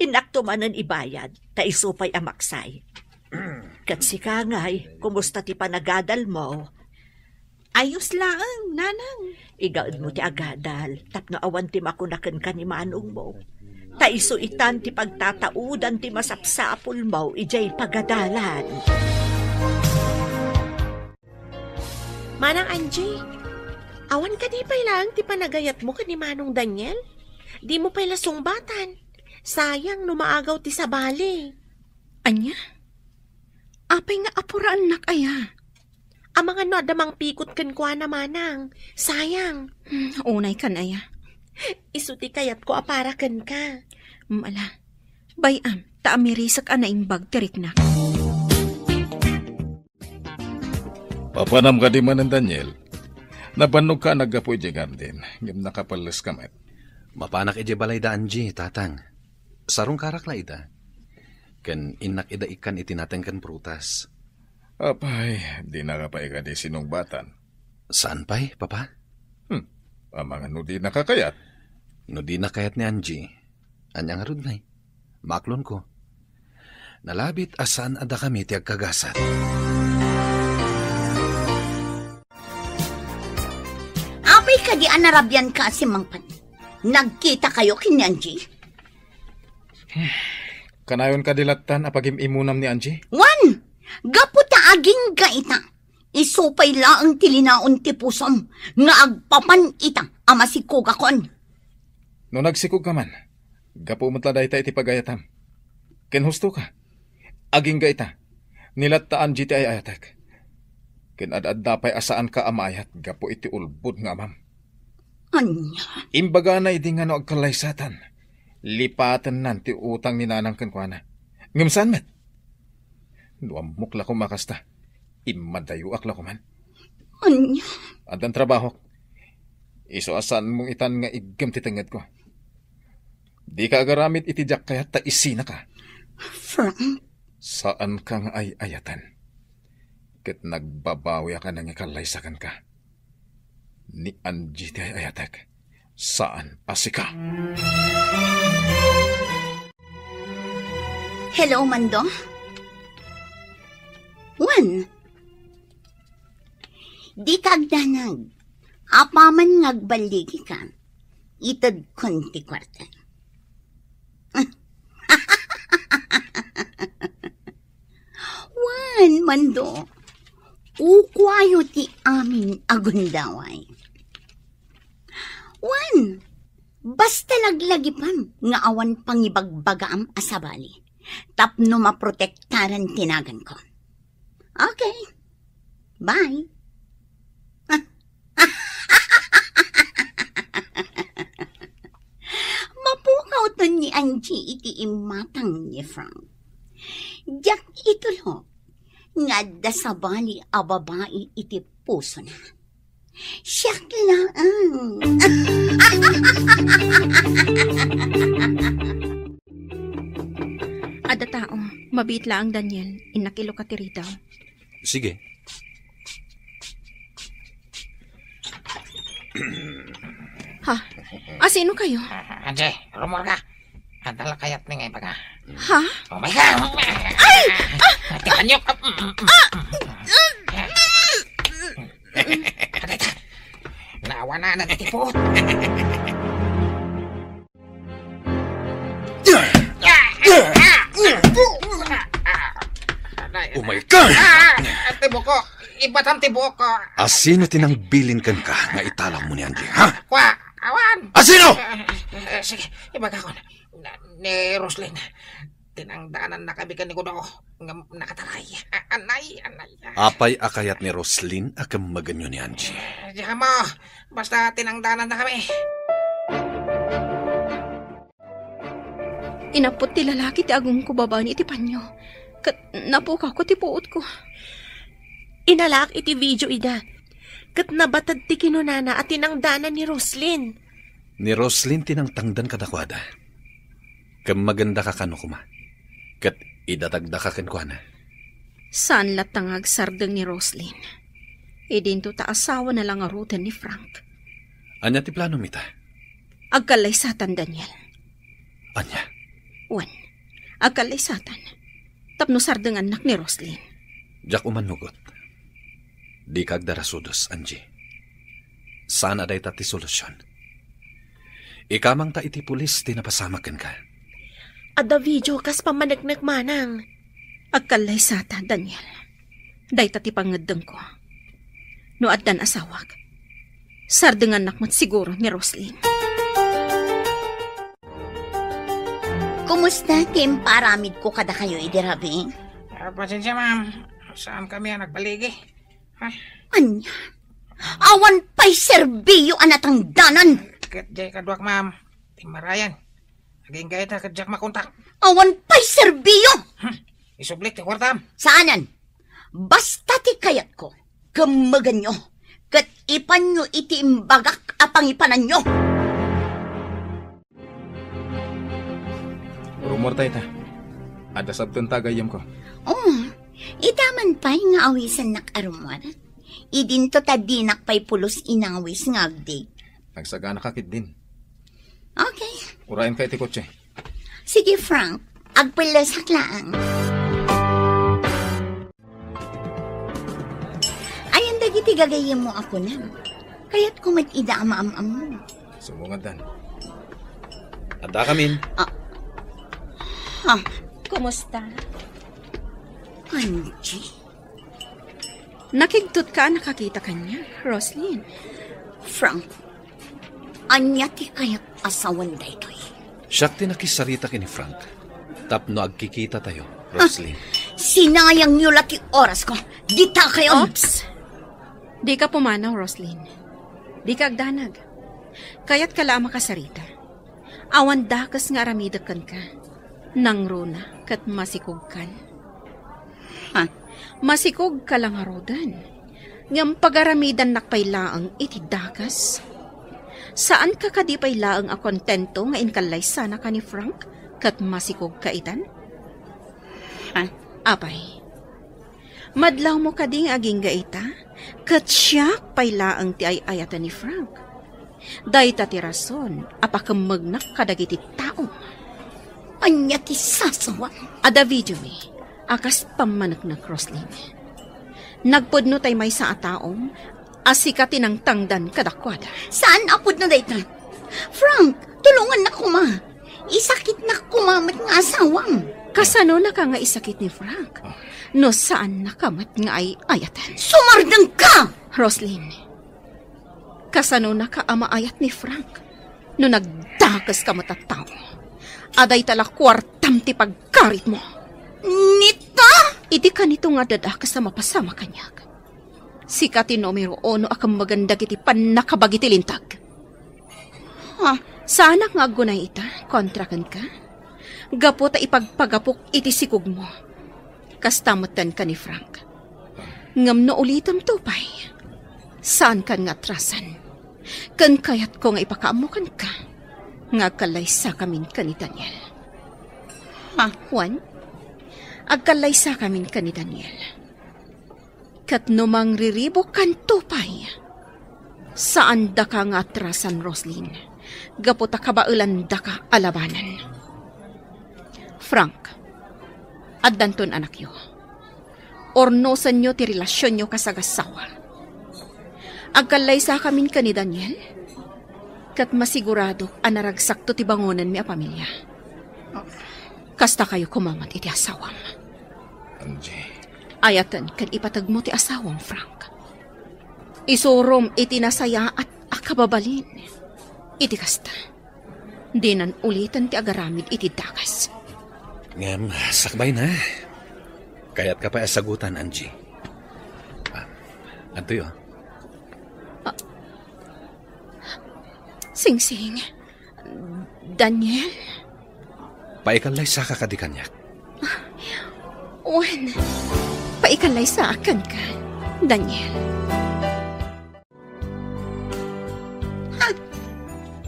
Innakto manen ibayad, ta isu pay a maksay. Ket sika ngay, kumusta ti panagadalmo? Ayos laeng, nanang. Igaedmo ti agadal, tapno awan ti makuna kenka ni manongmo. Ta isu itan ti pagtataudan ti masapsapulmo idiay pagadalan. Manang Angie, awan kadi pay laeng ti panagayatmo ken ni Manong Daniel? Dimo pay la sungbatan. Sayang no maagaw ti sabali. Ania? Apay nga apuraennak aya? Amangan no adda mangpikot kenkuana, manang. Sayang. Hmm, unay kan aya. Isu ti kayatko a para kenka. Hmm, ala. Bay-am, ta amirisek a naimbag ti riknak. Papanam kadi manen, Daniel? Nabannogka a naggapu idiay garden, ngem nakapelleska met. Mapanak idiay balay da Angie, tatang. Sarungkarak la ida. Ken innak ida ikkan iti nateng ken prutas. Apay, dinaka pay kadi sinungbatan? Saan pay, papa? Hmm, amangan no dinaka kayat? No dina kayat ni Angie, ania ngarud ngay? Maaklonko. Nalabit a saan a dakami ti agkagasat. Apay kadi a narabianka a simmangpet? Nagkitakayo ken ni Angie? Kanayon kadi lattan a pagim-imunam ni Angie? Wen, gapu ta agingga ita, isu pay laeng ti linaon ti pusom nga agpapan ita a masikogakon. No nagsikogka man, gapu met la dayta iti pagayatam. Ken hustoka, agingga ita, ni latta Angie ti ay-ayatek. Ken ad-adda pay a saanka a maayat gapu iti ulbod nga amam. Ania? Imbagana idi nga no agkallaysatan, lipatennan ti utang ni nanang kenkuana. Ngem saan met? No ammok la koma kasta, immadayoak la koman. Ania? Addan trabahok. Isu a saanmo itan nga iggem ti tengngedko. Dika agaramid iti diak kayat ta isinaka. Frank? Saanka nga ay-ayaten. Ket nagbabawiak a nangikallaysa kenka. Ni Angie ti ay-ayatek, saan a sika. Hello, Mando? Wen, dika agdanag. Apaman nga agballigika, itedkon ti kuarta. Wen, Mando, ukuayo ti amin a gundaway. Wen, basta laglagipem nga awan pangibagbagaam a sabali tapno maprotektaran ti naganko. Okay. Bye. Mapukawton ni Angie iti imatang ni Frank. Diak itulok. nga adda sabali a babai iti pusona. Siak laeng. Adda tao, mabiit laeng, Daniel, innak iluka ti ridaw. Sige. Ha? Asino kayo? Angie, rumor ka. Adda la kayatmi nga ibaga. Ha? Oh my God! Ay! Ah! Ate, anyok! Ah! Adita! Naawananan ti puot! Oh my God! Ah! Ti buko! Ibatam ti buko! Asino ti nangbilin kenka nga italawmo ni Angie, ha? Kua! Awan! Asino? Eh, eh, eh, sige, ibagakon. Na, ni Roslyn. Tinangdanannakami ken ni Godo nga nakataray. A-, anay, anay. Apay a kayat ni Roslyn a kemmegenyo ni Angie? Eh, diak ammo. Basta tinangdanannakami. Inapput ti lalaki ti agumko babaen iti panyo, ket napukawko ti puotko. Inalaak iti video ida, ket nabated ti kinunana a tinangdanan ni Roslyn. Ni Roslyn ti nangtangdan kadakuada. Kemmegendaka kano koma, ket idatagdaka kenkuana. Saan latta nga agsardeng ni Roslyn. Idinto ta asawana la ngaruden ni Frank. Ania ti planom ita? Agkallaysatan, Daniel. Ania? Wen, agkallaysatan. Tapno sardengannak ni Roslyn. Diak umannugot. Dika agdarasudos, Angie. Saan a dayta ti solusion. Ikamangta iti pulis ti napasamak kenka. Adda video kas pammaneknek manang. Agkallaysata, Daniel. Dayta ti pangngeddengko. No addan asawak, sardengannak met siguro ni Roslyn. Kumusta ti imparamidko kadakayo idi rabii? Ah, pasensia, ma'am. Saankami a nagbaligi. Ah. Ania? Awan pay serbio a natangdanan. Ket diay kaduak, ma'am. Ti marayan. Agingga ita ket diak makontak. Awan pay serbio! Hmm. Isublik ti kuartam. Saanen. Basta ti kayatko, kemmegenyo, ket ipanyo iti imbagak a pangipananyo. Rumor ta ita. Adda sabten ta gayyemko. Oh, ita man pay nga awisennak a rumor. Idinto ta dinak pay pulos inawis nga agdate. Nagsagana ka ketdin. Okay. Uraenka iti kotse. Sige, Frank. Agpellesak laeng. Ayan dagiti gagayyemmo a kunam. Kayatko met ida a maam-ammo. Sumungad, Dan. Adda kamin. Ah. Ha? Kumusta? Angie? Nakigtot ka a nakakita kaniak, Roslyn. Frank, ania ti kayat a sawen daytoy? Siak ti nakisarita ken ni Frank tapno agkikitatayo, Roslyn. Ah, sinayangyo la ti orasko. Dita kayon! Oops! Dika pumanaw, Roslyn. Dika agdanag. Kayatka la a makasarita. Awan dakes nga aramidek kenka. Nangruna ket masikogkan. Ha? Masikogka la ngaruden. Ngem pagaramidannak pay laeng iti dakes. Saanka kadi pay laeng a kontento nga inkallaysanaka ni Frank ket masikogka itan? Ha? Apay, madlawmo kadi nga agingga ita, ket siak pay laeng ti ay-ayaten ni Frank. Dayta ti rason a pakemmegnak kadagiti tao. Ania ti sasawam? Adda videomi a kas pammaneknek, Roslyn. Nagpudno tay maysa a taom a sika ti nangtangdan kadakuada. Saan a pudno dayta? Frank, tulongannak koma. Isakitnak koma met nga asawam. Kasanonaka nga isakit ni Frank no saannaka met nga ay-ayaten? Sumardengka! Roslyn, kasanonaka a maayat ni Frank no nagdakeska met a tao a dayta la kuartam ti pagkaritmo? Nita! Idi kanito nga adda dakes a mapasamak kaniak, sika ti numero uno a kemmegen dagiti pannakabagi ti linteg. Ha? Saanak nga aggunay ita kontra kenka? Gapu ta ipagpagapok iti sikogmo. Kasta metten ken ni Frank. Ngem no ulitemto pay, saankan nga atrasan. Ken kayatko nga ipakaammo kenka nga agkallaysakamin ken ni Daniel. Ha? Juan, agkallaysakamin ken ni Daniel. Ket no mangriribukkanto pay, saandaka nga atrasan, Roslyn, gapu ta kabaelandaka a labanan. Frank, addanton anakyo. Urnosenyo ti relasionyo kas agassawa. Agkallaysakamin ken ni Daniel, ket masiguradok a naragsakto ti bangonenmi a pamilia. Kasta kayo koma met iti asawam. Angie. Ayaten ken ipategmo ti asawam, Frank. Isurom iti nasayaat a kababalin. Iti kasta, dinan uliten ti agaramid iti dagas. Ngem, sakbayna. Kayatka pay a sagutan, Angie. Ah, adtoyo. Ah, Singsing. Daniel? Paikallaysaka kadi kaniak. Wen, paikallaysaak kenka, Daniel. Ha?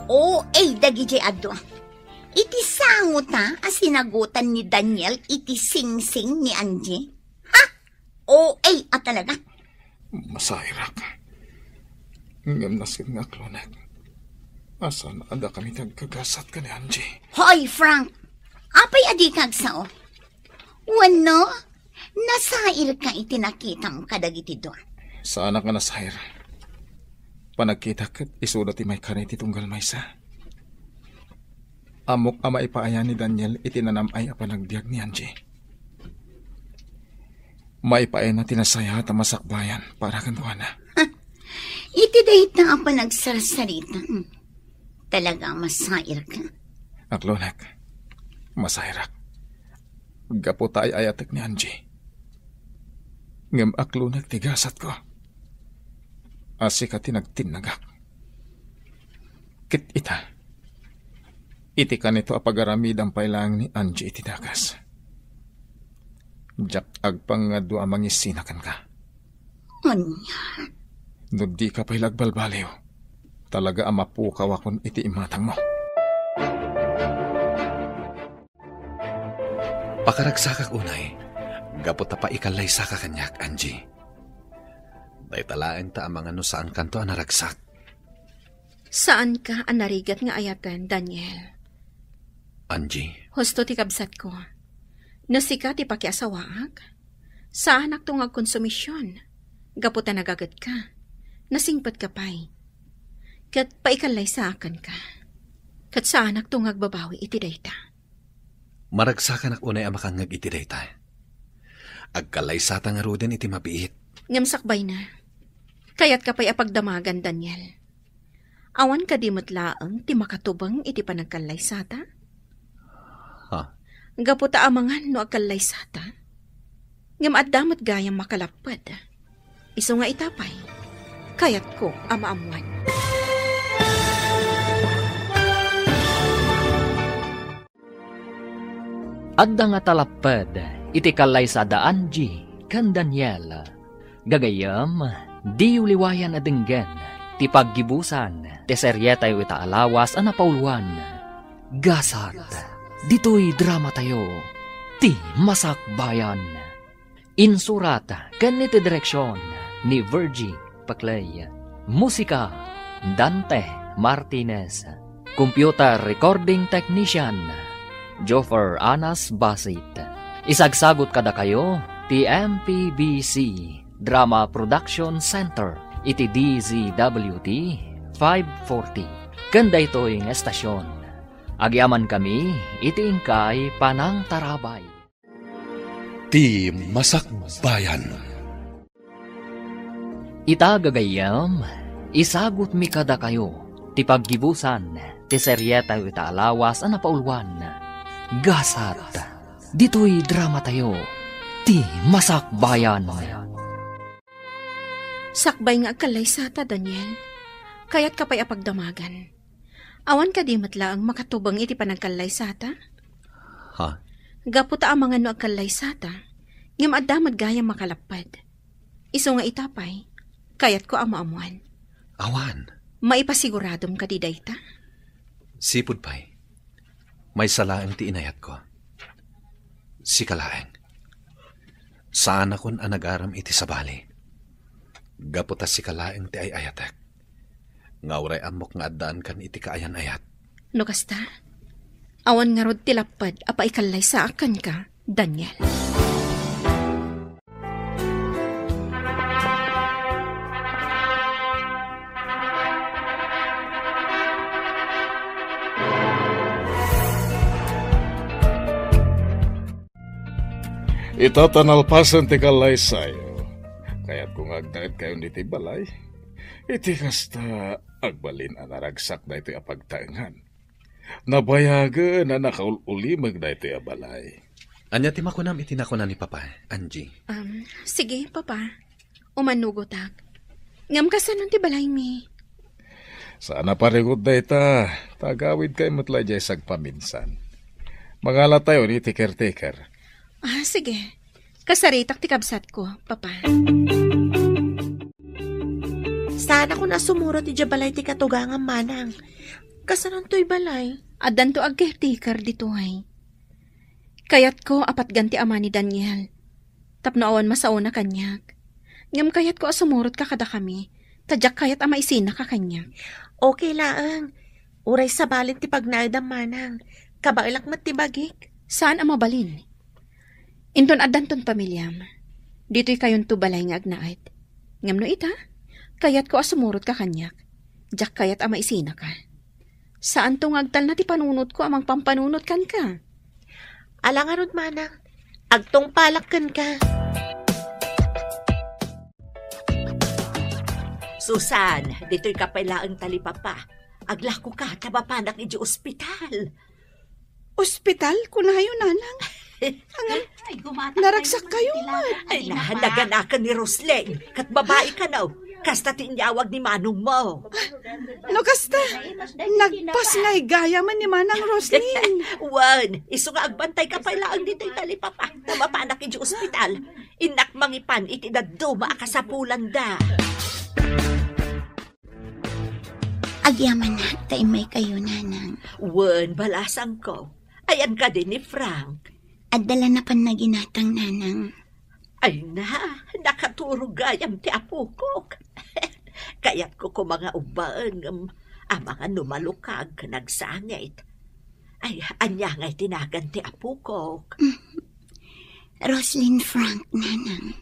O A dagidiay adu. Iti sangota a sinagutan ni Daniel iti singsing ni Angie. Ha? O A a talaga. Masaherak. Ngem nasken nga aklonek. Saan a dakami ti agkagasat ken ni Angie? Hoy, Frank! Apay a dika agsao? Wenno, nasairka iti nakitam kadagiti dua? Saanak nga nasair. Panagkitak ket isuda ti maikari ti tunggal maysa. Ammok a maipaayan ni Daniel iti nanam-ay a panagbiag ni Angie. Maipaayna ti nasayaat a masakbayan para kenkuana. Iti dayta a panagsarsarita, talaga a masairka. Aklonek, masairak. Gapu ta ay-ayatek ni Angie. Ngem aklonek ti gasatko. A sika ti nagtinnagak. Ket ita, iti kanito a pagaramidam pay laeng ni Angie iti dagas. Diak agpangngad a mangisina kenka. Ania? No dika pay la agbalbaliw, talaga a mapukawakon iti imatangmo. Pakaragsakak unay, gapu ta paikallaysaka kaniak, Angie. Dayta laeng ta amangan no saankanto a naragsak. Saanka a narigat nga ayaten, Daniel. Angie. Husto ti kabsatko. No sika ti pakiasawaak, saanakto nga agkonsumision. Gapu ta nagagetka, nasingpetka pay. Ket paikallaysaakanka. Ket saanakto nga agbabawi iti dayta. Maragsakanak unay a makangngeg iti dayta. Agkallaysata ngaruden iti mabiit. Ngem sakbayna, kayatka pay a pagdamagan, Daniel. Awan kadi met laeng ti makatubeng iti panagkallaysata? Ha? Gapu ta amangan no agkallaysata, ngem adda met gayam makalapped. Isu nga ita pay, kayatko a maammuan. Adda nga talapped iti kallaysada Angie ken Daniel. Gagayyem, diyo liwayan a denggen ti paggibusan ti serietayo ita a lawas a napauluan, Gasat, ditoy dramatayo, Ti Masakbayan. Insurat ken iti direksion ni Virgie Paclay. Musika, Dante Martinez. Computer recording technician, Joffer Anas Basit. Isagsagot kadakayo ti M P B C Drama Production Center iti D Z W T five forty. Ken daytoy nga estasyon, agyamankami iti inkay panangtarabay. Ti Masakbayan. Ita gagayyem, isagutmi kadakayo ti paggibusan ti serietayo ita a lawas a napauluan, Gasat, ditoy dramatayo, Ti Masakbayan. Sakbay nga agkallaysata, Daniel. Kayatka pay a pagdamagan. Awan kadi met laeng makatubeng iti panagkallaysata? Ha? Gapu ta amangan no agkallaysata, ngem adda met gayam makalapped. Isu nga ita pay, kayatko a maammuan. Awan. Maipasiguradomo kadi dayta? Sipud pay, maysa laeng ti inayatko. Sika laeng. Saanakon a nagaram iti sabali. Gapu ta sika laeng ti ay-ayatek. Nga uray ammok nga addaankan iti kaayan-ayat. No kasta, awan ngarud ti lapped a paikallaysaak kenka, Daniel. Ita ta nalpasen ti kallaysayo, kayatko nga agnaedkayon iti balay. Iti kasta, agbalin a naragsak daytoy a pagtaengan. Nabayagen a nakaul-ulimeg daytoy a balay. Ania ti makunam iti nakuna ni Papa, Angie? Um, sige, Papa. Umanugotak. Ngem kasano ti balaymi? Saan a parigot dayta, ta agawidkay met la idiay sagpaminsan. Mangalatayon iti caretaker. Ah, sige. Kasaritak ti kabsatko, Papa. Saanakon a sumurot idiay balay ti katugangam, manang. Kasanontoy balay? Addanto agcaretaker ditoy. Kayatko a patgan ti ama ni Daniel. Tapno awan masaona kaniak. Ngem kayatko a sumurotka kadakami, ta diak kayat a maisinaka kaniak. Okay laeng. Uray sabalen ti pagnaedam, manang. Kabaelak met ti bagik. Saan a mabalin. Inton addanton pamiliam, ditoy kayonto balay nga agnaed. Ngem no ita, kayatko a sumurotka kaniak. Diak kayat a maisinaka. Saanto nga agtalna ti panunotko a mangpampanunot kenka. Ala ngarud, manang. Agtungpalak kenka. Susan, ditoy ka pay laeng talipapa. Aglakoka ta mapanak idiay ospital. Ospital? Kunayo, nanang. Angam, naragsak kayo met. Ay, na, naganakan ni Roslyn. Ket babai kano. Kasta ti inyawag ni manongmo. No kasta, nagpasngay gayamen ni Manang Roslyn. Wen, isu nga agbantayka pay laeng ditoy talipapa. Ta mapanak idiay ospital. Innak mangipan iti dadduma a kasapulanda. Agyamanak ta immaykayo, nanang. Wen, balasangko. Ayan kadi ni Frank? Adda la napan naginatang, nanang. Ay na, nakaturog gayam ti apokok. Kayatko koma nga ubbaen, ngem amangan no malukag ken agsangit. Ay, ania ngay ti nagan ti apokok? Roslyn Frank, nanang.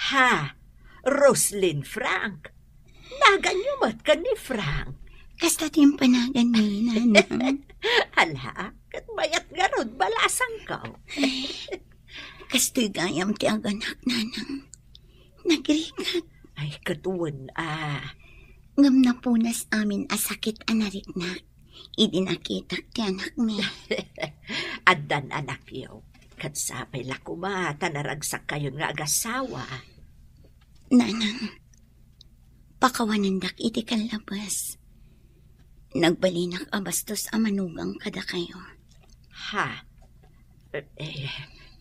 Ha? Roslyn Frank? Naganyo met ken ni Frank? Kasta ti impanaganmi, nanang. Ala, ket mayat ngarud, balasangko. Kastoy gayam ti aganak, nanang. Nagriknak. Ay, ket wen a. Ngem napunas amin a sakit a nariknak idi nakitak ti anakmi. Addan anakyo. Ket sapay la koma ta naragsakkayon nga agasawa. Nanang, pakawanendak iti kallabes. Nagbalinak a bastos a manugang kadakayo. Ha? Eh,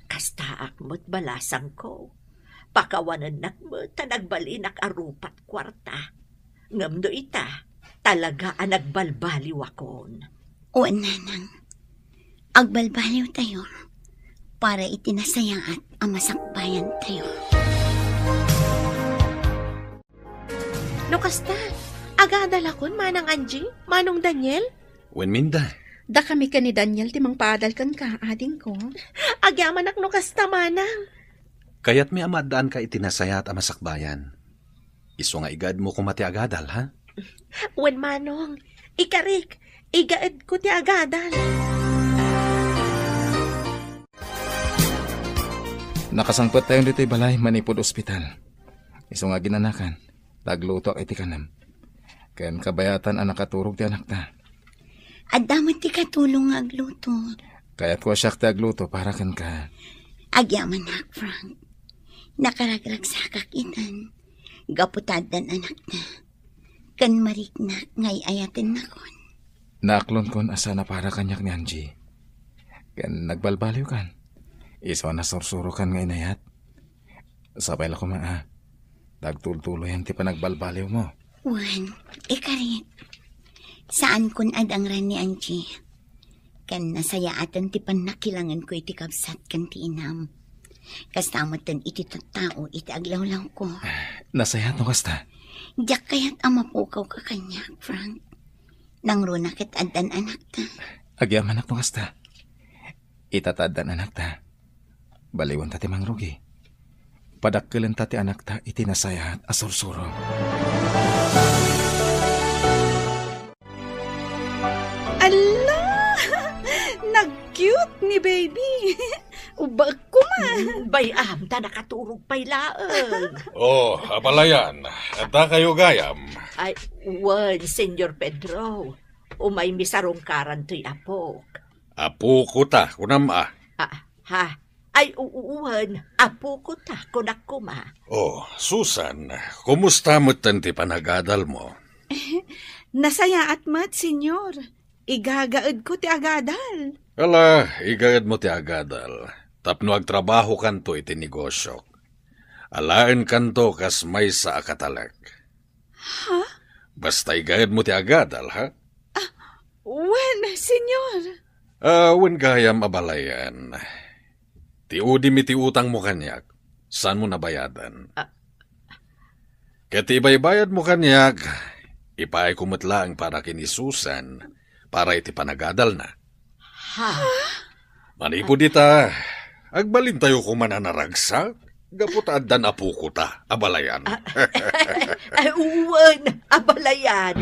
kastaak met, balasangko. Pakawanennak met ta nagbalinak a rupat kuarta. Ngem no ita, talaga a nagbalbaliwakon. Wen, nanang. Agbalbaliwtayo para iti nasayaat a masakbayantayo. No kasta, agadalakon, Manang Angie, Manong Daniel? Wen, Minda. Dakami ken ni Daniel ti mangpaadal kenka, adingko. Agyamanak no kasta, Manang. Kayatmi a maaddaanka iti nasayaat a masakbayan. Isu nga igaedmo koma ti agadal, ha? Wen, Manong. Ikarik, igaedko ti agadal. Nakasangpettayon ditoy balay manipud ospital. Isu nga aginanakan, ta aglutoak iti kanem. Ken kabayatan a nakaturog ti anakta. Adda met ti katulong nga agluto. Kayatko a siak ti agluto para kenka. Agyamanak, Frank. Nakaragragsakak itan. Gapu ta addan anakta. Ken mariknak nga ay-ayatennakon. Naaklonkon a saan a para kaniak ni Angie. Ken nagbalbaliwkan. Isu a nasursurokan nga inayat. Sapay la koma a. ta agtultuloyan ti panagbalbaliwmo. Wen, ikarik, saankon a dangran ni Angie. Ken nasayaaten ti pannakilangenko iti kabsat ken ti inam. Kasta metten iti tattao iti aglawlawko. Nasayaat no kasta. Diak kayat a mapukawka kaniak, Frank. Nangruna ket addan anakta. Agyamanak no kasta. Ita ta addan anakta, baliwenta ti mangrugi. Padakkelenta ti anakta iti nasayaat a sursuro. Alla! Nag-cute ni baby. Ubaek koma. Bay-am, ta nakaturog pay laeng. Oh, abalayan. Adda kayo gayam? Ay, wen, Senyor Pedro. Umaymi sarungkaran toy apok. Apoko ta, kunam a. Ah, ha? Ay, u-, wen, apoko ta, kunak koma. Oh, Susan, kumusta metten ti panagadalmo? Nasayaat met, Senyor. Igagaedko ti agadal. Ala, igaedmo ti agadal. Tapno agtrabahokanto iti negosiok. Alaenkanto kas maysa a katalek. Ha? Basta igaedmo ti agadal, ha? Ah, wen, Senyor. Ah, wen gayam abalayan. Ti udim iti utangmo kaniak, saanmo nabayadan. Ah. Ket ti ibaybayadmo kaniak, ipaayko met laeng para ken ni Susan, para iti panagadalna. Ha? Manipud ita, agbalintayo koma a naragsak, gapu ta addan apoko ta, abalayan. Ah, ay, wen, abalayan.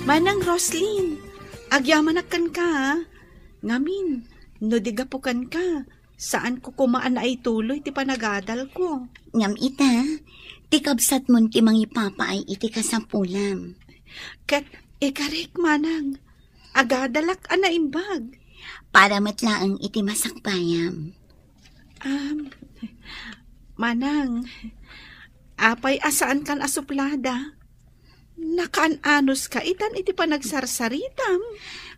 Manang Roslyn, agyamanak kenka, a. Ngamin, no di gapu kenka, saanko koma a naituloy ti panagadalko. Ngem ita, ti kabsatmon ti mangipapaay iti kasapulam. Ket ikarik, Manang, agadalak a naimbag. Para met laeng iti masakbayam. Am, Manang, apay a saankan a suplada? Nakaan-anuska itan iti panagsarsaritam.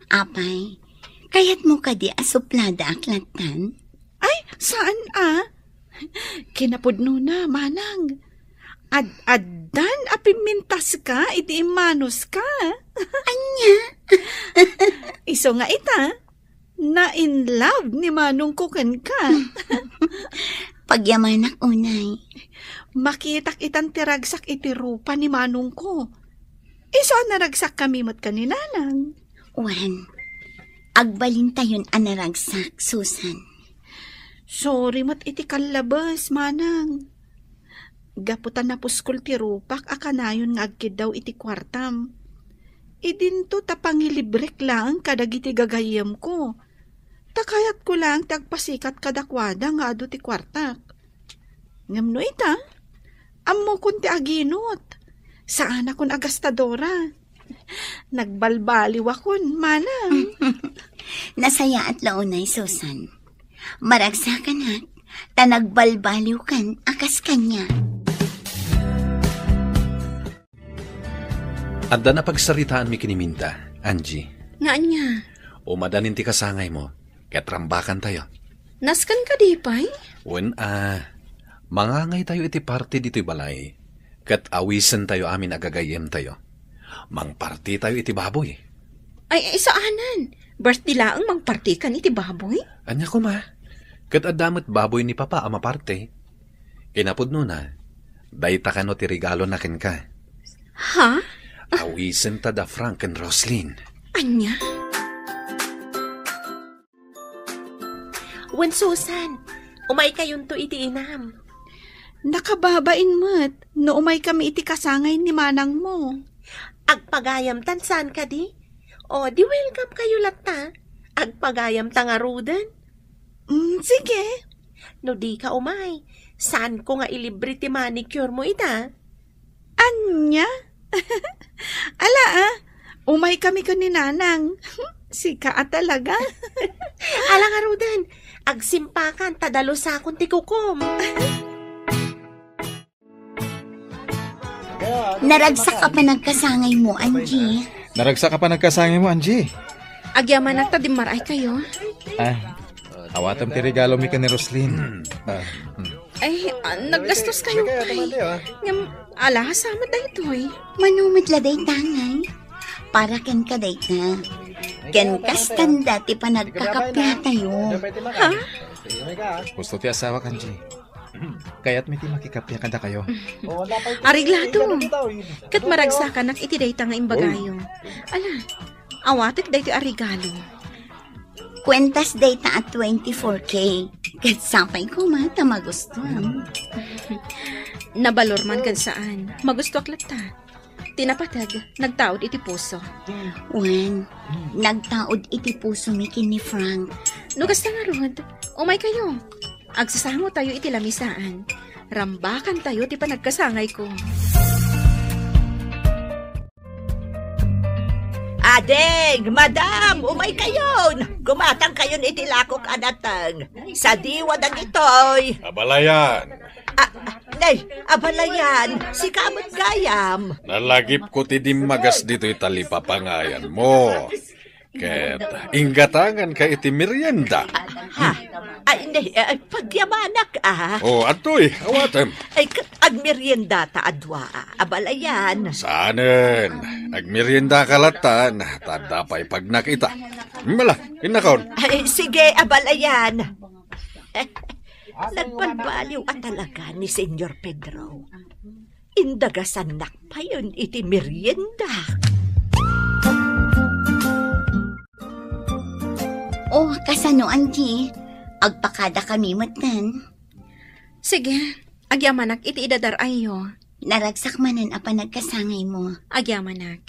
Apay, kayatmo kadi a supladaak lattan? Ay, saan a. Kinapudnona, Manang. Ad-addan a pimmintaska iti immanuska. Ania? Isu nga ita, na-in love ni manongko kenka. Pagyamanak unay. Makitak itan ti ragsak iti rupa ni manongko. Isu a naragsakkami met ken ni Nanang. Wen, agbalintayon a naragsak, Susan. Sorry met iti kallabes, Manang. Gapu ta napuskol ti rupak a kanayon nga agkiddaw iti kuartam. Idinto ta pangilibrek laeng kadagiti gagayyemko. Ta kayatko laeng ti agpasikat kadakuada nga adu ti kuartak. Ngem no ita, ammokon ti aginot. Saanakon a gastadora. Nagbalbaliwakon, Manang. Nasayaat la unay, Susan. Maragsakanak, ta nagbalbaliwkan a kas kaniak. Adda napagsaritaanmi ken ni Minda, Angie. Nga ania? Umadanin ti kasangaymo, ket rambakantayo. Nasken kadi pay? Wen a, mangangaytayo iti parti ditoy balay, ket awisentayo amin a gagayyemtayo. Mangpartitayo iti baboy. Ay, ay, saanen. Birthday laeng mangpartikan iti baboy? Ania koma? Ket adda met baboy ni Papa a maparti. Kinapudnona, dayta kano ti regalona kenka. Ha? Awisenta da Frank ken Roslyn. Ania? Wen, Susan, umaykayonto iti inam. Nakababain met no umaykami iti kasangay ni manangmo. Agpagayamtan saan kadi? O, di welcome kayo latta. Agpagayamta ngaruden. Mm, sige. No di ka umay, saanko nga ilibre ti manicure mo ita? Ania? Ala, a, umaykami ken ni Nanang. Sika a talaga. Ala ngaruden, agsimpakan ta dalusakon ti kukom. Naragsak a panagkasangaymo, Angie. Naragsak a panagkasangaymo, Angie. Agyamanak ta dimmaray kayo. Ah, Awatem ti regalomi ken ni Roslyn. Ah, hmm. Ay, ah, naggastos kayo, pay. Ngem, ala, sa met daytoy. Mano met la dayta, ngay? Para kenka dayta. Ken kasta dayta ti panagkakappia tayo. Ha? Husto ti asawak, Angie. Kayatmi ti makikappia kadakayo. Areglato. Ket maragsakanak iti dayta nga imbagayo. Ala, awatek daytoy a regalo. Kuentas dayta a twenty-four K. Ket sapay koma ta magustuam. Nabalor man ken saan. Magustuak latta. Ti napateg, nagtaud iti puso. Wen, nagtaud iti pusomi ken ni Frank. No kasta ngarud, umaykayo. Agsasangotayo iti lamisaan. Rambakantayo ti panagkasangayko. Ading, madam, umaykayon! Gumatangkayon iti lakok a nateng. Sadiwa dagitoy. Abalayan. Ah, nay, abalayan, sika met gayam. Nalagipko ti dimmagas ditoy talipapangayanmo. Ket inggatanganka iti merienda. Ha? Ay, nay, ay, pagyamanak, ah. O, adtoy, awatem. Ay, ket agmeriendata a dua, ah, abalayan. Saanen, agmeriendaka lattan, ta adda pay pagnakita. Mala, innakon. Ay, sige, abalayan. Nagbalbaliw a talaga ni Señor Pedro. Indagasannak payen iti merienda. O, kasano, Angie? Agpakadakami metten. Sige, agyamanak iti idadar-ayyo. Naragsak manen a panagkasangaymo. Agyamanak.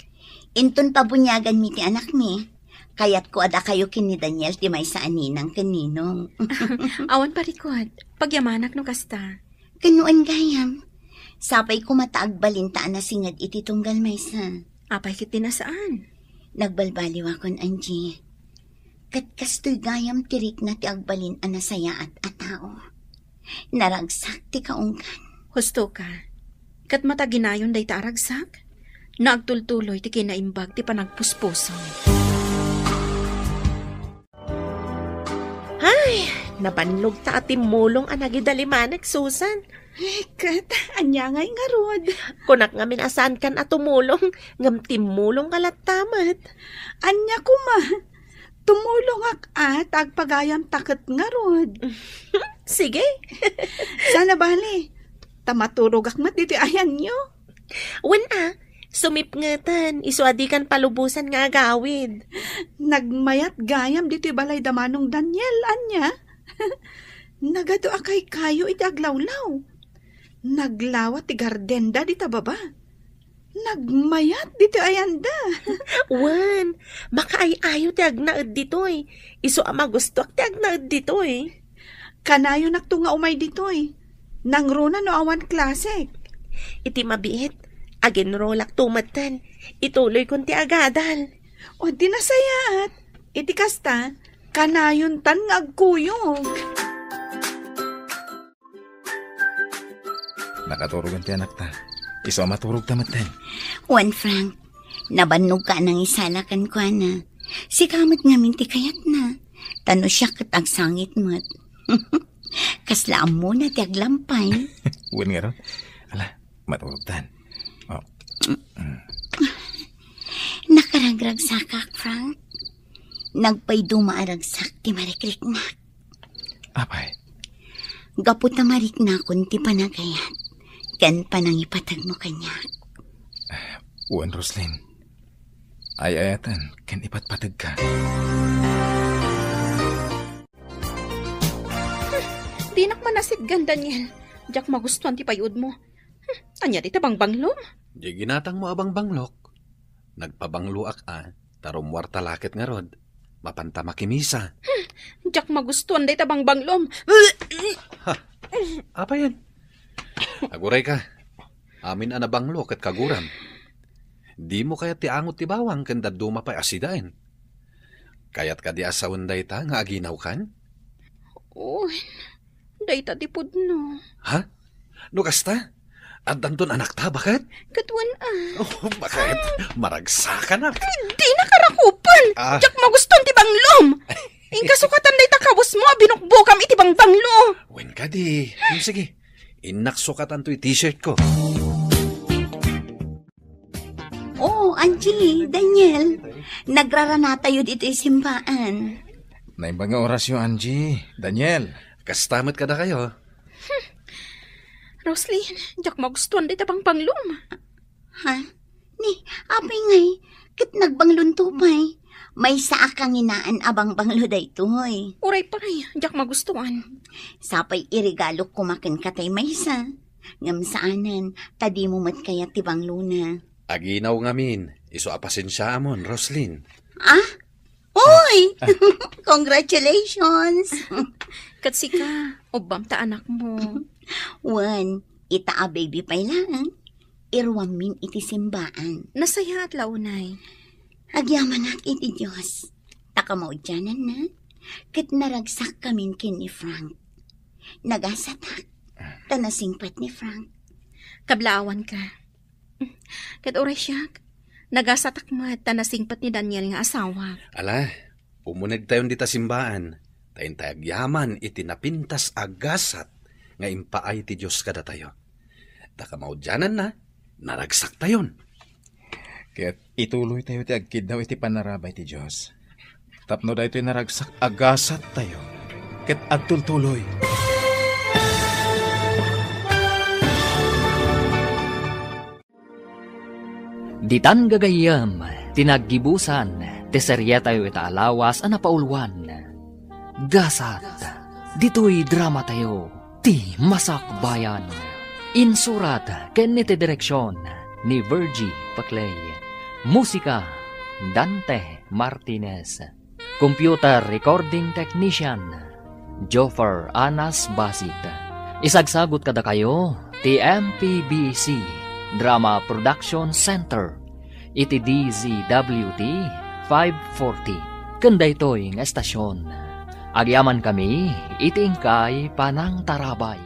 Inton pabuniaganmi ti anakmi, kayatko a dakayo ken ni Daniel ti maysa a ninang ken ninong. Awan parikut, pagyamanak no kasta. Ken no wen gayam, sapay koma ta agbalinta a nasinged iti tunggal maysa. Apay ket ti nasaan? Nagbalbaliwakon, Angie. Ket kastoy gayam ti rikna ti agbalin a nasayaat a tao. Naragsak ti kaunggan. Husto ka. Ket mataginayon dayta a ragsak? No agtultuloy ti kinaimbag ti panagpuspuso. Ay, nabannogta a timmulong a nagidalimanek, Susan. Ay, ket, ania ngay ngarud? Kunak ngamin a saankan a tumulong, ngem timmulongka latta met. Ania koma? Tumulongak a ta agpagayamta ket ngarud. Sige. Saan a bale, ta maturogak met ditoy ayanyo. Wen a, sumipngeten, isu a dikan palubosan nga agawid. Nagmayat gayam ditoy balay da Manong Daniel, ania? Nagadu a kaykayo iti aglawlaw. Naglawa ti gardenda dita baba. Nagmayat ditoy ayanda. Wen, makaay-ayo ti agnaed ditoy. Isu a magustoak ti agnaed ditoy. Kanayonakto nga umay ditoy. Nangruna no awan klasek. Iti mabiit, agenrolakto metten. Ituloykon ti agadal. O di nasayaat. Iti kasta, kanayontan nga agkuyog. Nakaturogen ti anakta. Isu a maturogta metten. Wen, Frank, nabannogka a nangisala kenkuana. Sika met ngamin ti kayatna. Ta no siak ket agsangit met. Kasla ammona ti aglampay. Wen ngarud. Ala, maturogtan. O. Nakaragragsakak, Frank. Nagpayduma a ragsak ti marikriknak. Apay? Gapu ta mariknakon ti panagayat ken panangipategmo kaniak. Wen, Roslyn. Ay-ayaten ken ipatpategka. Dinak manasitgan, Daniel. Diak magustuan ti payudmo. Hmm, ania dayta bangbanglom? Di ginatangmo a bangbanglok. Nagpabangloak a, ta rummuarta la ket ngarud. Mapanta makimisa. Hmm, diak magustuan dayta bangbanglom. Ha? Apayen? Agurayka. Amin a nabanglo ket kaguram. Dimo kayat ti angot ti bawang ken dadduma pay a sidaen? Kayat kadi a sawen dayta nga aginawkan? Wen, dayta ti pudno. Ha? No kasta? Addanton anakta, baket? Ket wen a. Oh, baket? Maragsakanak. Dinaka rakupen. Ah. Diak magustuan ti banglom. Inka sukatan dayta kabusmo a binukbokam iti bangbanglo. Wen kadi. Hmm, sige. Innak sukatanto iti t-shirt ko. Oh, Angie, Daniel, nagraranatayo ditoy simbaan. Naimbag nga orasyo, Angie, Daniel. Kasta met kadakayo. Roslyn, diak magustuan dayta bangbanglom. Ha? Ni, apay ngay, ket nagbanglonto pay. Maysa a kanginaan a bangbanglo daytoy. Uray pay, diak magustuan. Sapay iregalok koma kenka tay maysa. Ngem saanen, ta dimo met kayat ti banglona. Aginaw ngamin, isu a pasensiaamon, Roslyn. Ah? Uy! Congratulations! Ket sika, ubbam ta anakmo. Wen, ita a baby pay laeng, iruammin iti simbaan. Nasayaat la unay. Agyamanak iti Dios. Ta kamaudiananna, ket naragsakkamin ken ni Frank. Nagasatak, ta nasingpet ni Frank. Kablaawanka. Ket uray siak, nagasatak met ta nasingpet ni Daniel nga asawak. Ala, umunegtayon dita simbaan, ta intay agyaman iti napintas a gasat nga impaay ti Dios kadatayo. Ta kamaudiananna, naragsaktayon. Ket ituloytayo ti agkiddaw iti panarabay ti Dios. Tapno daytoy naragsak a gasattayo ket agtultuloy. Ditan gagayyem ti naggibusan ti serietayo ita a lawas a napauluan, Gasat. Ditoy dramatayo, ti Masakbayan. Insurat ken iti direksion ni Virgie Paclay. Musika, Dante Martinez. Computer recording technician, Joffer Anas Basit. Isagsagut kadakayo ti M P B C Drama Production Center iti D Z W T five forty. Ken daytoy nga estasion, agyamankami iti inkay panangtarabay.